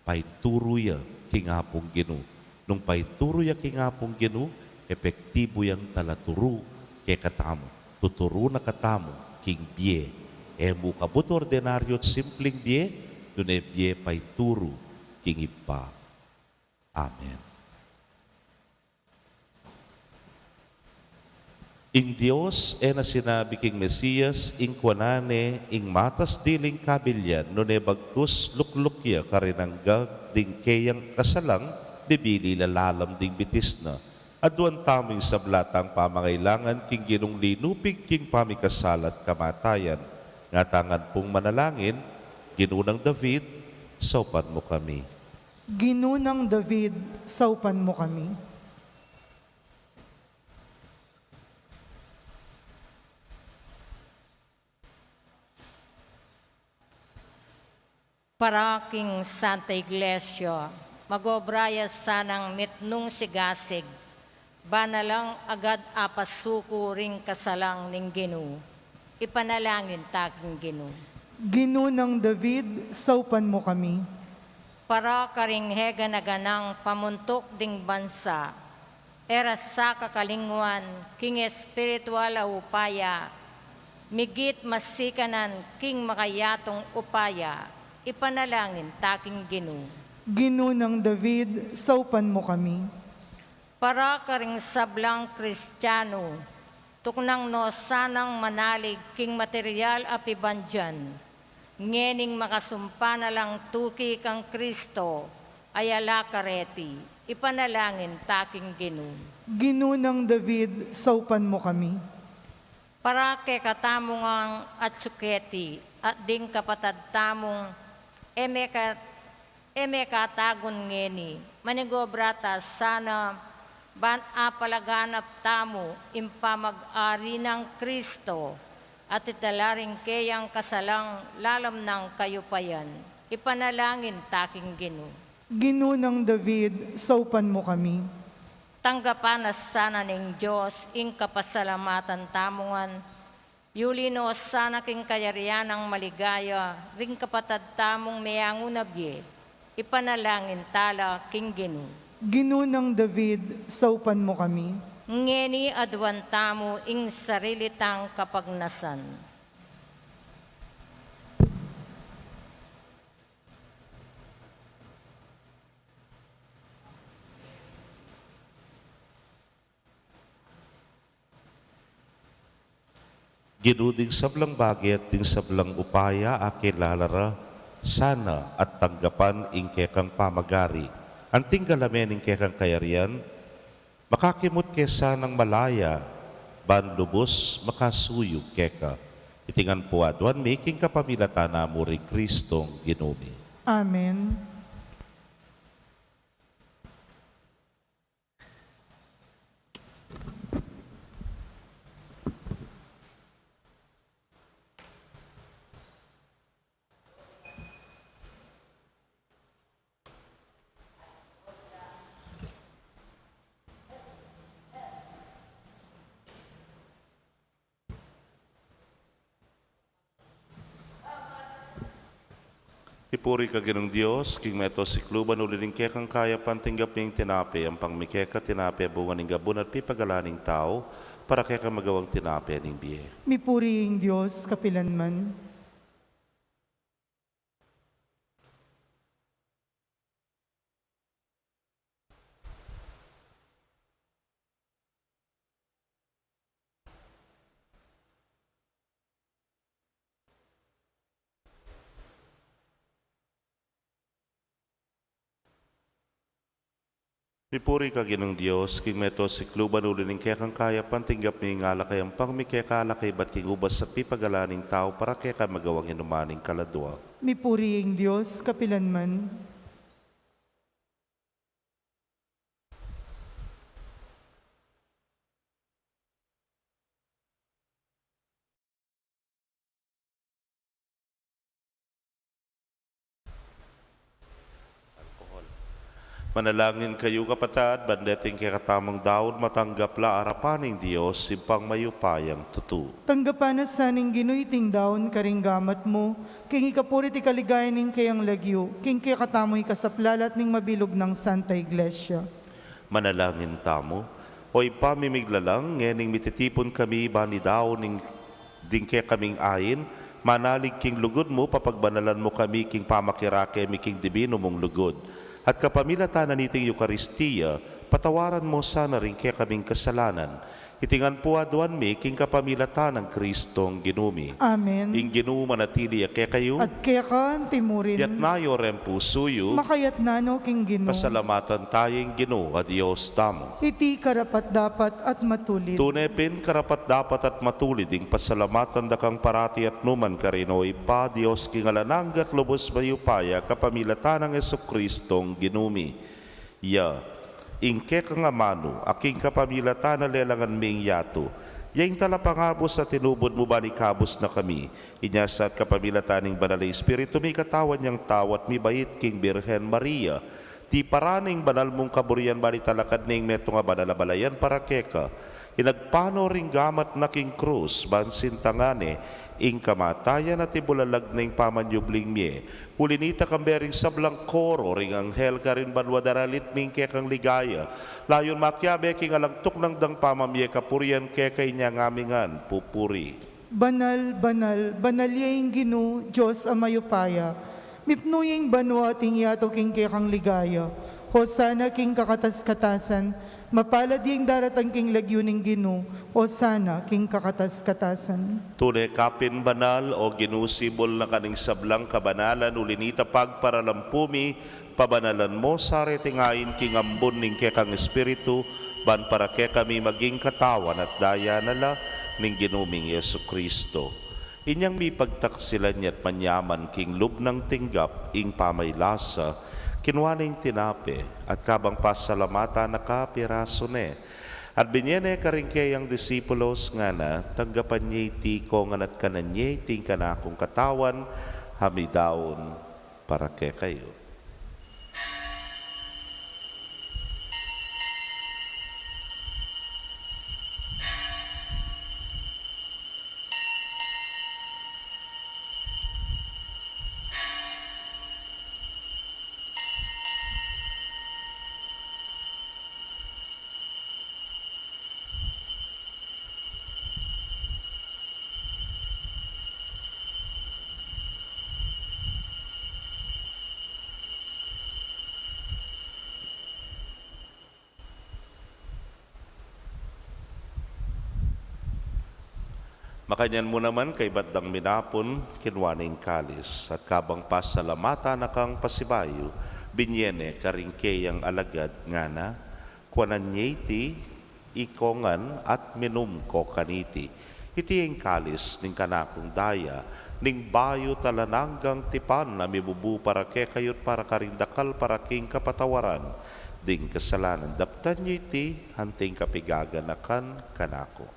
painturu ya king Apung Ginu. Nung painturu ya king Apung Ginu, epektibu yang talaturu kekatamu. Tuturu na katamu king bie. E mu kabud ordinaryu at simpling bie, nune bie painturu king Ibpa. Amen. Ing Dios e na sinabi king Mesias, ing kuanan ne ing matas diling kabilian, nune bagkus lukluk ya karin anggag ding keyang kasalang, bibili la lalam ding bitis na. Aduan tamu ing sabla tang pamangailangan king Ginung linupig king pamikasala at kamatayan. Ngatamu ngan pung manalangin, Ginu nang David, saupan mu kami. Ginu nang David, saupan mu kami. Para king Santa Iglesia, mag-obra ya sanang mitmung sigasig, ban na lang agad apasuku ring kasalang ning Ginu. Ipanalangin ta king Ginu. Ginu nang David, saupan mu kami. Para karing heganaganang pamuntuk ding bansa, e ra sa kakalingwan king espiritual a upaya, migit masikanan king makayatung upaya, ipanalangin ta king Ginu. Ginu nang David, saupan mu kami. Para karing sablang Kristiano, tuknang no sanang manalig king material a pibandian, ngening makasumpa na lang tuki kang Kristo, ayala kareti, ipanalangin ta king Ginu. Ginu nang David, saupan mu kami. Para kekatamu ngan atsu keti, at ding kapatad tamung e me ka-, e me katagun ngeni, manigobra ta sana ban apalaganap tamu ing pamag-ari nang Kristo, at itala ring keyang kasalang lalam nang kayupayan. Ipanalangin ta king Ginu. Ginu nang David, saupan mu kami. Tanggapan na sana ning Dios ing kapasalamatan tamu ngan, yuli no sana king kayarian nang maligaya ring kapatad tamung meangu na bie, ipanalangin ta la king Ginu. Ginu nang David, saupan mu kami. Ngeni aduan tamu ing sarili tang kapagnasan. Ginu, ding sablang bage at ding sablang upaya akilala ra sana at tanggapan ing kekang pamagari. Anting galamen ing kekang kayarian, makakimut ke sanang malaya, ban lubus makasuyug keka. Iti ngan pu aduan mi king kapamilatan na mu ring Kristong Ginu mi. Amen. Ipuri ka Ginung Dios, king meto sikluban, uli ning kekang kayapan tinggap mi ing tinape, ampang mi keka tinape bunga ning gabun at pipagalan ning tau, para keka magawang tinape ning bie. Mipuri ing Dios kapilanman. Mipuri ka, Ginung Dios, king meto sikluban, uli ning kekang kayapan tinggap mi ing alak a yampang mi keka, alak a ibat king ubas at pipagalan ning tau, para keka magawang inuman ning kaladua. Mipuri ing Dios kapilanman. Manalangin kayu, kapatad, ban deting kekatamung daun matanggap la arapan ning Dios, Ibpang mayupayang tutu. Tanggapan na sa ning Ginu iting daun karing gamat mu, king ikapuri at ikaligaya ning keyang lagyu, king kekatamung ikasaplalat ning mabilug nang Santa Iglesia. Manalangin tamu. O Ibpa mi miglalang, ngening mititipun kami ban idaun ning, ding kekaming ain, manalig king lugud mu, papagbanalan mu kami king pamakirake mi king dibinu mung lugud. At kapamilatan na niting Eukaristia, patawaran mu sana ring kekaming kasalanan. Iti ngan pu aduan mi king kapamilatan nang Kristong Ginu mi. Amen. Ing Ginu manatili ya kekayu. At keka antimurin. Itas yu reng pusu yu. Makaitas no king Ginu. Pasalamatan taya ing Ginu a Dios tamu. Iti karapat-dapat at matulid. Tune pin karapat-dapat at matulid ing pasalamatan da kang parati at nukarin man, O Ibpa, Dios king alang angga at lubus mayupaya, kapamilatan nang Jesukristong Ginu mi. Ya ing kekang amanu, a king kapamilatan na lelangan mi ing yatu. Ya ing talapangabus a tinubud mu ban ikabus na kami. Inya sa at kapamilatan ning Banal a Espiritu, mikatawan yang tau at mibait king Birhen Maria. Tiparan ing banal mung kaburian ban italakad ne ing metung a banal a balayan para keka. Inagpang no ring gamat na king krus, ban sintangan ne ing kamatayan at ibulalag ne ing pamanyubling mie. Uli nita, kambe ring sablang koro ring anghel karin banua daralit mi ing kekang ligaya. Layun makiabe king alang tuknang dang pamamie kapurian keka, inya ngan mi ngan pupuri. Banal, banal, banal ya ing Ginu, Dios a mayupaya. Mipnu ya ing banua at ing yatu king kekang ligaya. Hosana king kakatas-katasan. Mapalad ya ing daratang king lagyu ning Ginu. Hosana king kakatas-katasan. Tune ka pin banal, O Ginu, sibul na ka ning sablang kabanalan, uli nita pagparalampu mi, pabanalan mu sa reting ain king ambun ning kekang Espiritu, ban para kekami maging katawan at daya na la ning Ginu ming Jesucristo. Inyang mipagtaksilan ya at manyaman king lub nang tinggap ing pamaylasa, kinua ne ing tinape, at kabang pasalamatan na ka, pirasu ne, at binie ne karing keyang disipulos, ngana: Tanggapan ye iti ikongan at kanan ye, iti ing kanakung katawan, a midaun para kekayu. Makanyan mu naman, kaybat dang minapun, kinua ne ing kalis, at kabang pasalamatan na kang pasibayu, binie ne karing keyang alagad, ngana: Kuanan ye iti ikongan at minum ko kaniti. Iti ing kalis ning kanakung daya, ning bayu at alang anggang tipan, a mibubu para kekayu at para karing dakal para king kapatawaran ding kasalanan. Daptan ye iti anting kapigaganakan kanaku.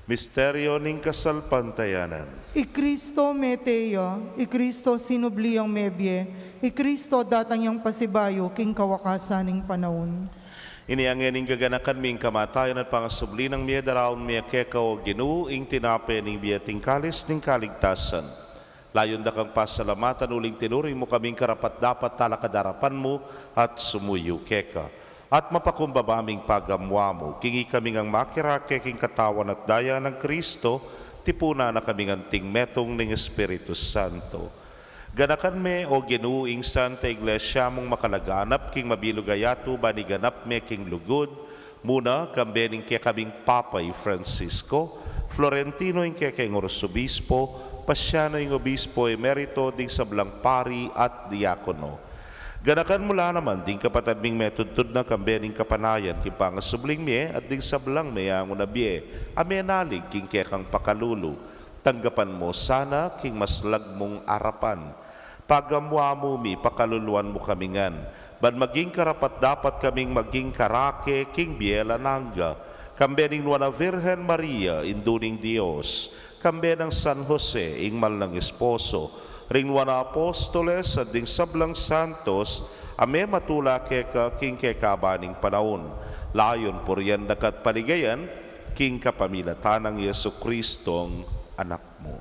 Misteryo ning kasalpantayanan. I Kristo mete ya, i Kristo sinubli yang mebie, i Kristo datang yang pasibayu king kawakasan ning panaun. Inya ngeni ing gaganakan mi ing kamatayan at pangasubli nang mie, daraun mi ya keka, O Ginu, ing tinape ning bie at ing kalis ning kaligtasan. Layun da kang pasalamatan uling tinuring mu kaming karapat-dapat talakad arapan mu at sumuyu keka. At mapakumbaba ming pagamuamu, king ikami ngang makirake king katawan at daya nang Kristo, tipunan na kami ngan anting metung ning Espiritu Santo. Ganakan me, O Ginu, ing Santa Iglesia mung makalaganap king mabilug a yatu ban iganap me king lugud, muna, kambe ning kekaming Papa i Francisco, Florentino ing kekeng Arsobispo, Pasiano ing Obispo Emerito, ding sablang pari at diakono. Ganakan mu la naman ding kapatad ming metudtud na kambe ning kapanayan king pangasubling mie at ding sablang meyangu na bie a menalig king kekang pakalulu. Tanggapan mu sana king maslag mung arapan. Pagamuamu mi, pakaluluan mu kami ngan, ban maging karapat-dapat kaming maging karake king bie alang angga, kambe ning Nuan a Virgen Maria, Indu ning Dios, kambe nang San Jose, ing mal nang esposo, ring nuan a apostoles, at ding sablang santos a mematula keka king kekaba ning panaun, layun purian daka at paligayan, king kapamilatan nang Jesucristong Anak mu.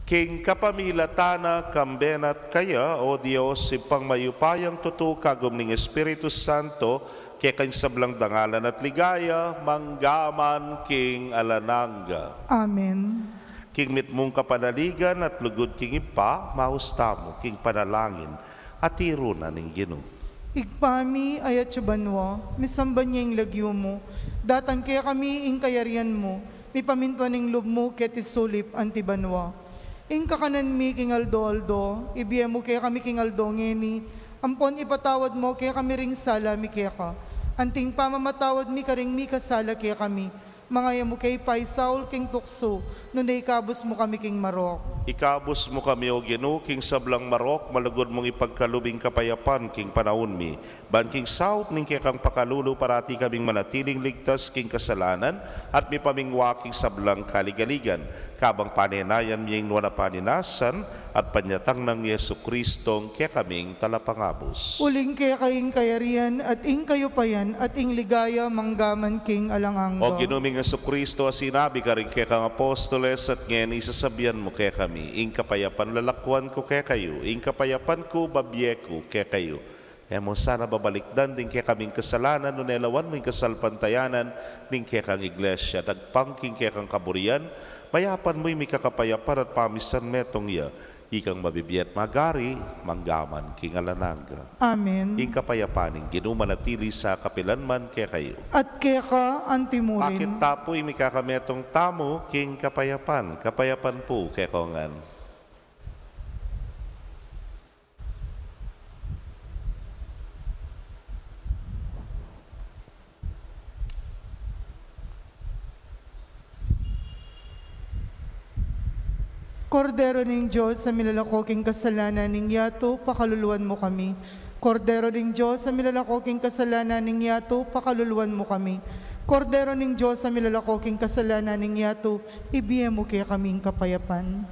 King kapamilatan na, kambe na at kaya, O Dios, Ibpang mayupayang tutu, kagum ning Espiritu Santo, keka ing sablang dangalan at ligaya, mangga man king alang angga. Amen. King mitmung kapanaligan at lugud king Ibpa, maus tamu king panalangin a tiru na ning Ginu. Ibpa mi, atsu ka banua, misamban ya ing lagyu mu, datang kekami ing kayarian mu, mipamintuan ing lub mu keti sulip anti banua. Ing kakanan mi king aldo-aldo, ibie mu kekami king aldo ngeni, ampon ipatawad mu kekami ring sala mi keka, anting pamamatawad mi karing mikasala kekami, manga e mu ke paisaul king tuksu, nune ikabus mu kami king marok. Ikabus mu kami, O Ginu, king sablang marok, malugud mung ipagkalub ing kapayapan king panaun mi, ban king saup ning kekang pakalulu parati kaming manatiling ligtas king kasalanan at mipamingwa king sablang kaligaligan, kabang panenayan mi ing nuan a paninasan at panyatang nang Jesucristong kekaming Talapangabus. Uling keka ing kayarian, at ing kayupayan, at ing ligaya, mangga man king alang angga. O Ginu ming Jesucristo, a sinabi karing kekang apostoles, at ngeni sasabian mu kekami, ing kapayapan lalakuan ku kekayu, ing kapayapan ku babie ku kekayu. E mu sana babalikdan ding kekaming kasalanan, nune lawan mu ing kasalpantayanan ning kekang Iglesia, dagpang king kekang kaburian, mayapan mu ing mikakapayapan at pamisan metung ya, ikang mabibie at magari, mangga man king alang angga. Amen. Ing kapayapan ning Ginu manatili sa kapilan man kekayu. At keka anti murin. Akit ta pu ing mikakametung tamu king kapayapan, kapayapan pu kekongan. Kordero ning Dios, a milalako king kasalanan ning yatu, pakaluluan mu kami. Kordero ning Dios, a milalako king kasalanan ning yatu, pakaluluan mu kami. Kordero ning Dios, a milalako king kasalanan ning yatu, ibie mu kekami ing kapayapan.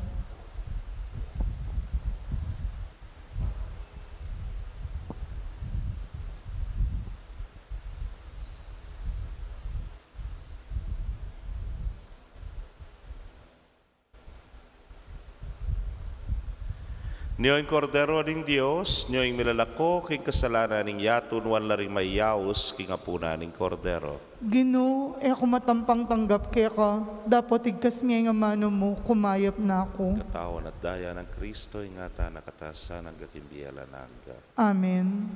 Nyo ing Kordero ning Dios, nyo ing milalako king kasalanan ning yatu, nuan la ring mayaus king apunan ning Kordero. Ginu, e ku matampang tanggap keka, dapot igkas me ing amanu mu, kumayap na ku. Katawan at daya nang Kristo, ingatan na ka ta sana angga king bie alang angga. Amen.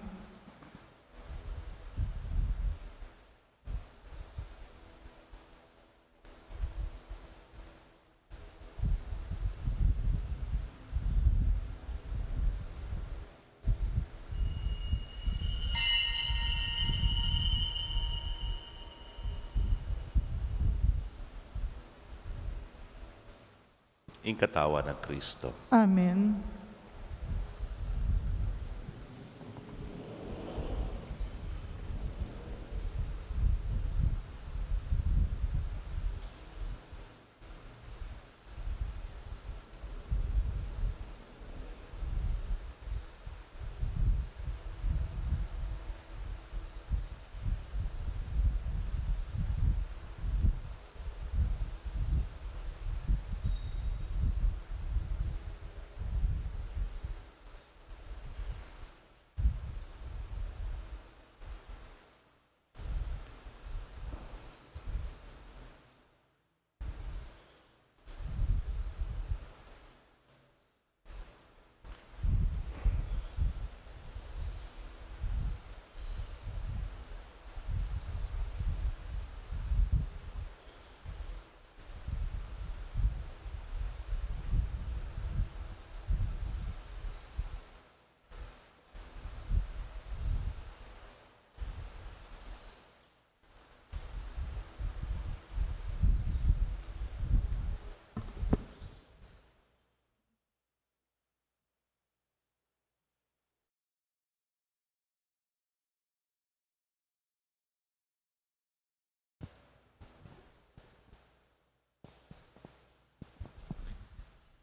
Ing katawan nang Kristo. Amen.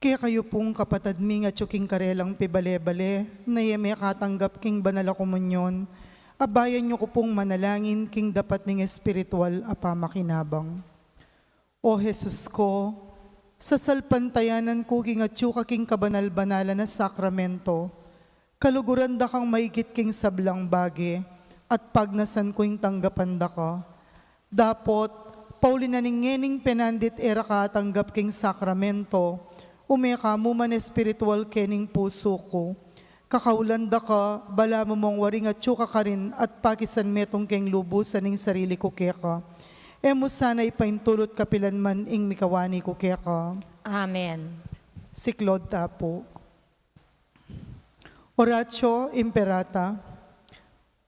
Kekayu pung kapatad ming atyu king karelang pibale-bale, na e mekatanggap king banal a komunyon, abayan yu ku pung manalangin king dapat ning espiritual a pamakinabang. O Jesus ko, sasalpantayanan ku king atyu ka king kabanal-banalan a sakramento, kaluguran da kang maigit king sablang bage, at pagnasan ku ing tanggapan da ka. Dapot, pauli na ning ngening penandit e ra ka atanggap king sakramento, ume ka mu man espiritual kening pusu ku. Kakaulan da ka, balamu mong waring atyu ka karin at pakisanmetung keng lubusan ning sarili ku keka. E mu sana ipaintulut kapilan man ing mikawani ku keka. Amen. Siklaud ta pu. Oratio Imperata.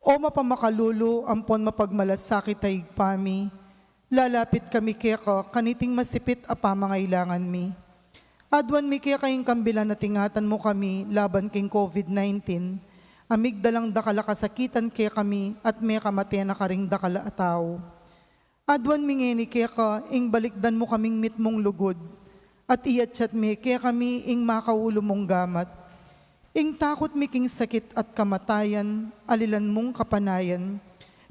O mapamakalulu ampon mapagmalasakit a Ibpa mi, lalapit kami keka kaniting masipit a pamangailangan mi. Aduan mi keka ing kambilan a tingatan mu kami laban king COVID nineteen, a migdalang dakal a kasakitan kekami at mekamate na karing dakal a tau. Aduan mi ngeni keka ing balikdan mu kaming mitmung lugud, at iatyat me kekami ing makaulu mung gamat. Ing takut mi king sakit at kamatayan, alilan mung kapanayan,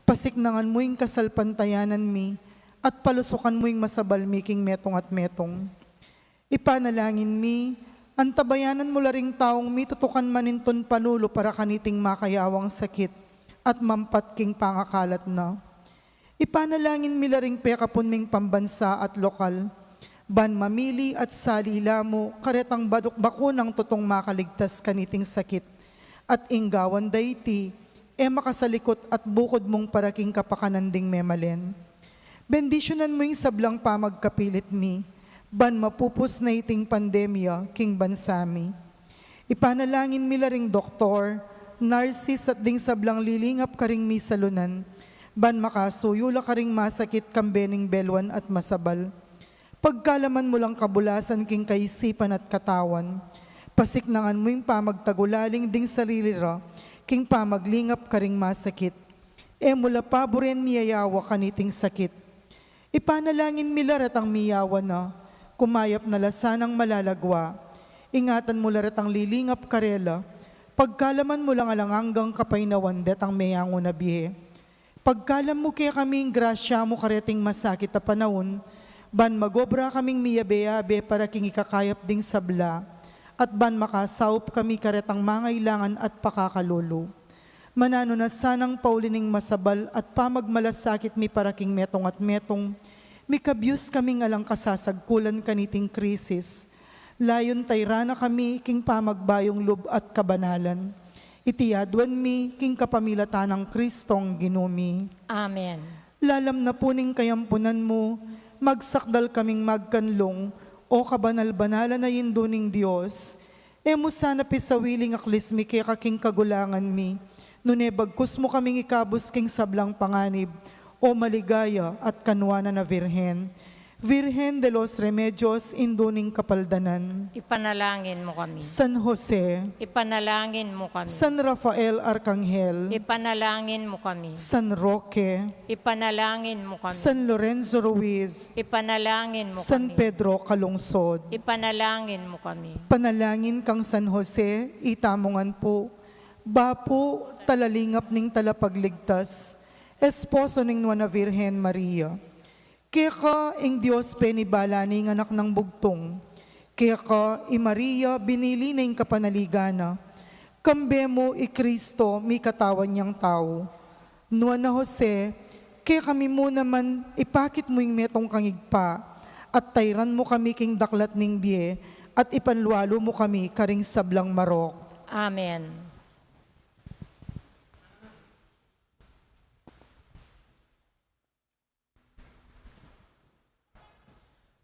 pasiknangan mu ing kasalpantayanan mi, at palusukan mu ing masabal mi king metung at metung. Ipanalangin mi, antabayanan mu la ring taung mitutukan manintun panulu para kaniting makayawang sakit at mampat king pangakalat na. Ipanalangin mi la ring pekapun ming pambansa at lokal, ban mamili at sali la mu karetang baduk-, bakunang tutung makaligtas kaniting sakit, at ing gawan da iti, e makasalikut at bukud mung para king kapakanan ding memalen. Bendisyunan mu ing sablang pamagkapilit mi, ban mapupus na iting pandemya king bansa mi. Ipanalangin mi la ring doktor, narsis at ding sablang lilingap karing misalunan, ban makasuyu la karing masakit kambe ning belwan at masabal. Pagkalaman mu lang kabulasan king kaisipan at katawan, pasiknangan mu ing pamagtagulaling ding sarili ra king pamaglingap karing masakit. E mu la paburen miyayawa kaniting sakit. Ipanalangin mi la retang miyawa na, kumayap na la sanang malalagwa. Ingatan mu la retang lilingap karela, pagkalaman mu lang alang anggang kapaynawan detang meyangu na bie. Pagkalam mu kekami ing grasya mu kareting masakit a panaun, ban magobra kaming miyabe-yabe para king ikakayap ding sabla, at ban makasaup kami karetang mangailangan at pakakalulu. Mananu na sanang pauli ning masabal at pamagmalasakit mi para king metung at metung, mikabyus kaming alang kasasagkulan kaniting krisis. Layun tayran na kami king pamagbayung lub at kabanalan. Iti aduan mi king kapamilatan nang Kristong Ginu mi. Amen. Lalam na pu ning kayampunan mu, magsakdal kaming magkanlung, O kabanal-banalan a Indu ning Dios, e mu sana pisawiling aklis mi keka king kagulangan mi, nune bagkus mu kaming ikabus king sablang panganib, O maligaya at kanuanan a Virgen. Virgen de los Remedios, Indu ning Kapaldanan. Ipanalangin mu kami. San Jose. Ipanalangin mu kami. San Rafael Arkanghel. Ipanalangin mu kami. San Roque. Ipanalangin mu kami. San Lorenzo Ruiz. Ipanalangin mu San kami. Pedro Calungsod. Ipanalangin mu kami. Panalangin kang San Jose, ita mu ngan pu. Bapu, talalingap ning Talapagligtas, esposo ning Nuan a Virgen Maria. Keka ing Dios penibala ne ing Anak nang Bugtung. Keka i Maria binili ne ing kapanaligan na. Kambe mu i Kristo mikatawan yang tau. Nuan a Jose, kekami mu naman ipakit mu ing metung kang Ibpa, at tayran mu kami king daklat ning bie, at ipanlualu mu kami karing sablang marok. Amen.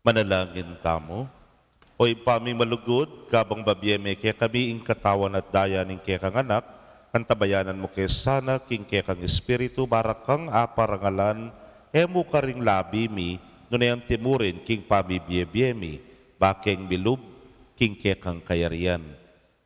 Manalangin tamu. O Ibpa ming malugud, kabang babie me kekami ing katawan at daya ning kekang Anak, antabayanan mu ke sana king kekang Espiritu, para kang aparangalan, e mu karing labi mi, nune anti mu rin king pamibie-bie mi, bakeng milub king kekang kayarian.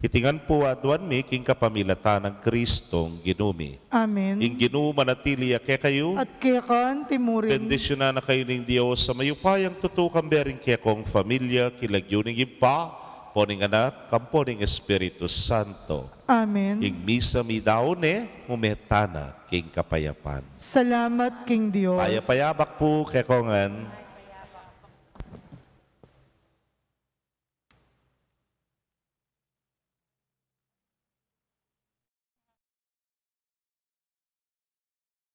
Iti ngan pu aduan mi king kapamilatan nang Kristong Ginu mi. Amen. Ing Ginu manatili ya kekayu. At keka anti mu rin. Bendisyunan na kayu ning Dios a mayupayang tutu, kambe ring kekong familia, king lagyu ning Ibpa, Ampo ning Anak, ampo ning Espiritu Santo. Amen. Ing misa meyari ne, mumeta na king kapayapan. Salamat king Dios. Payap a abak pu kekongan.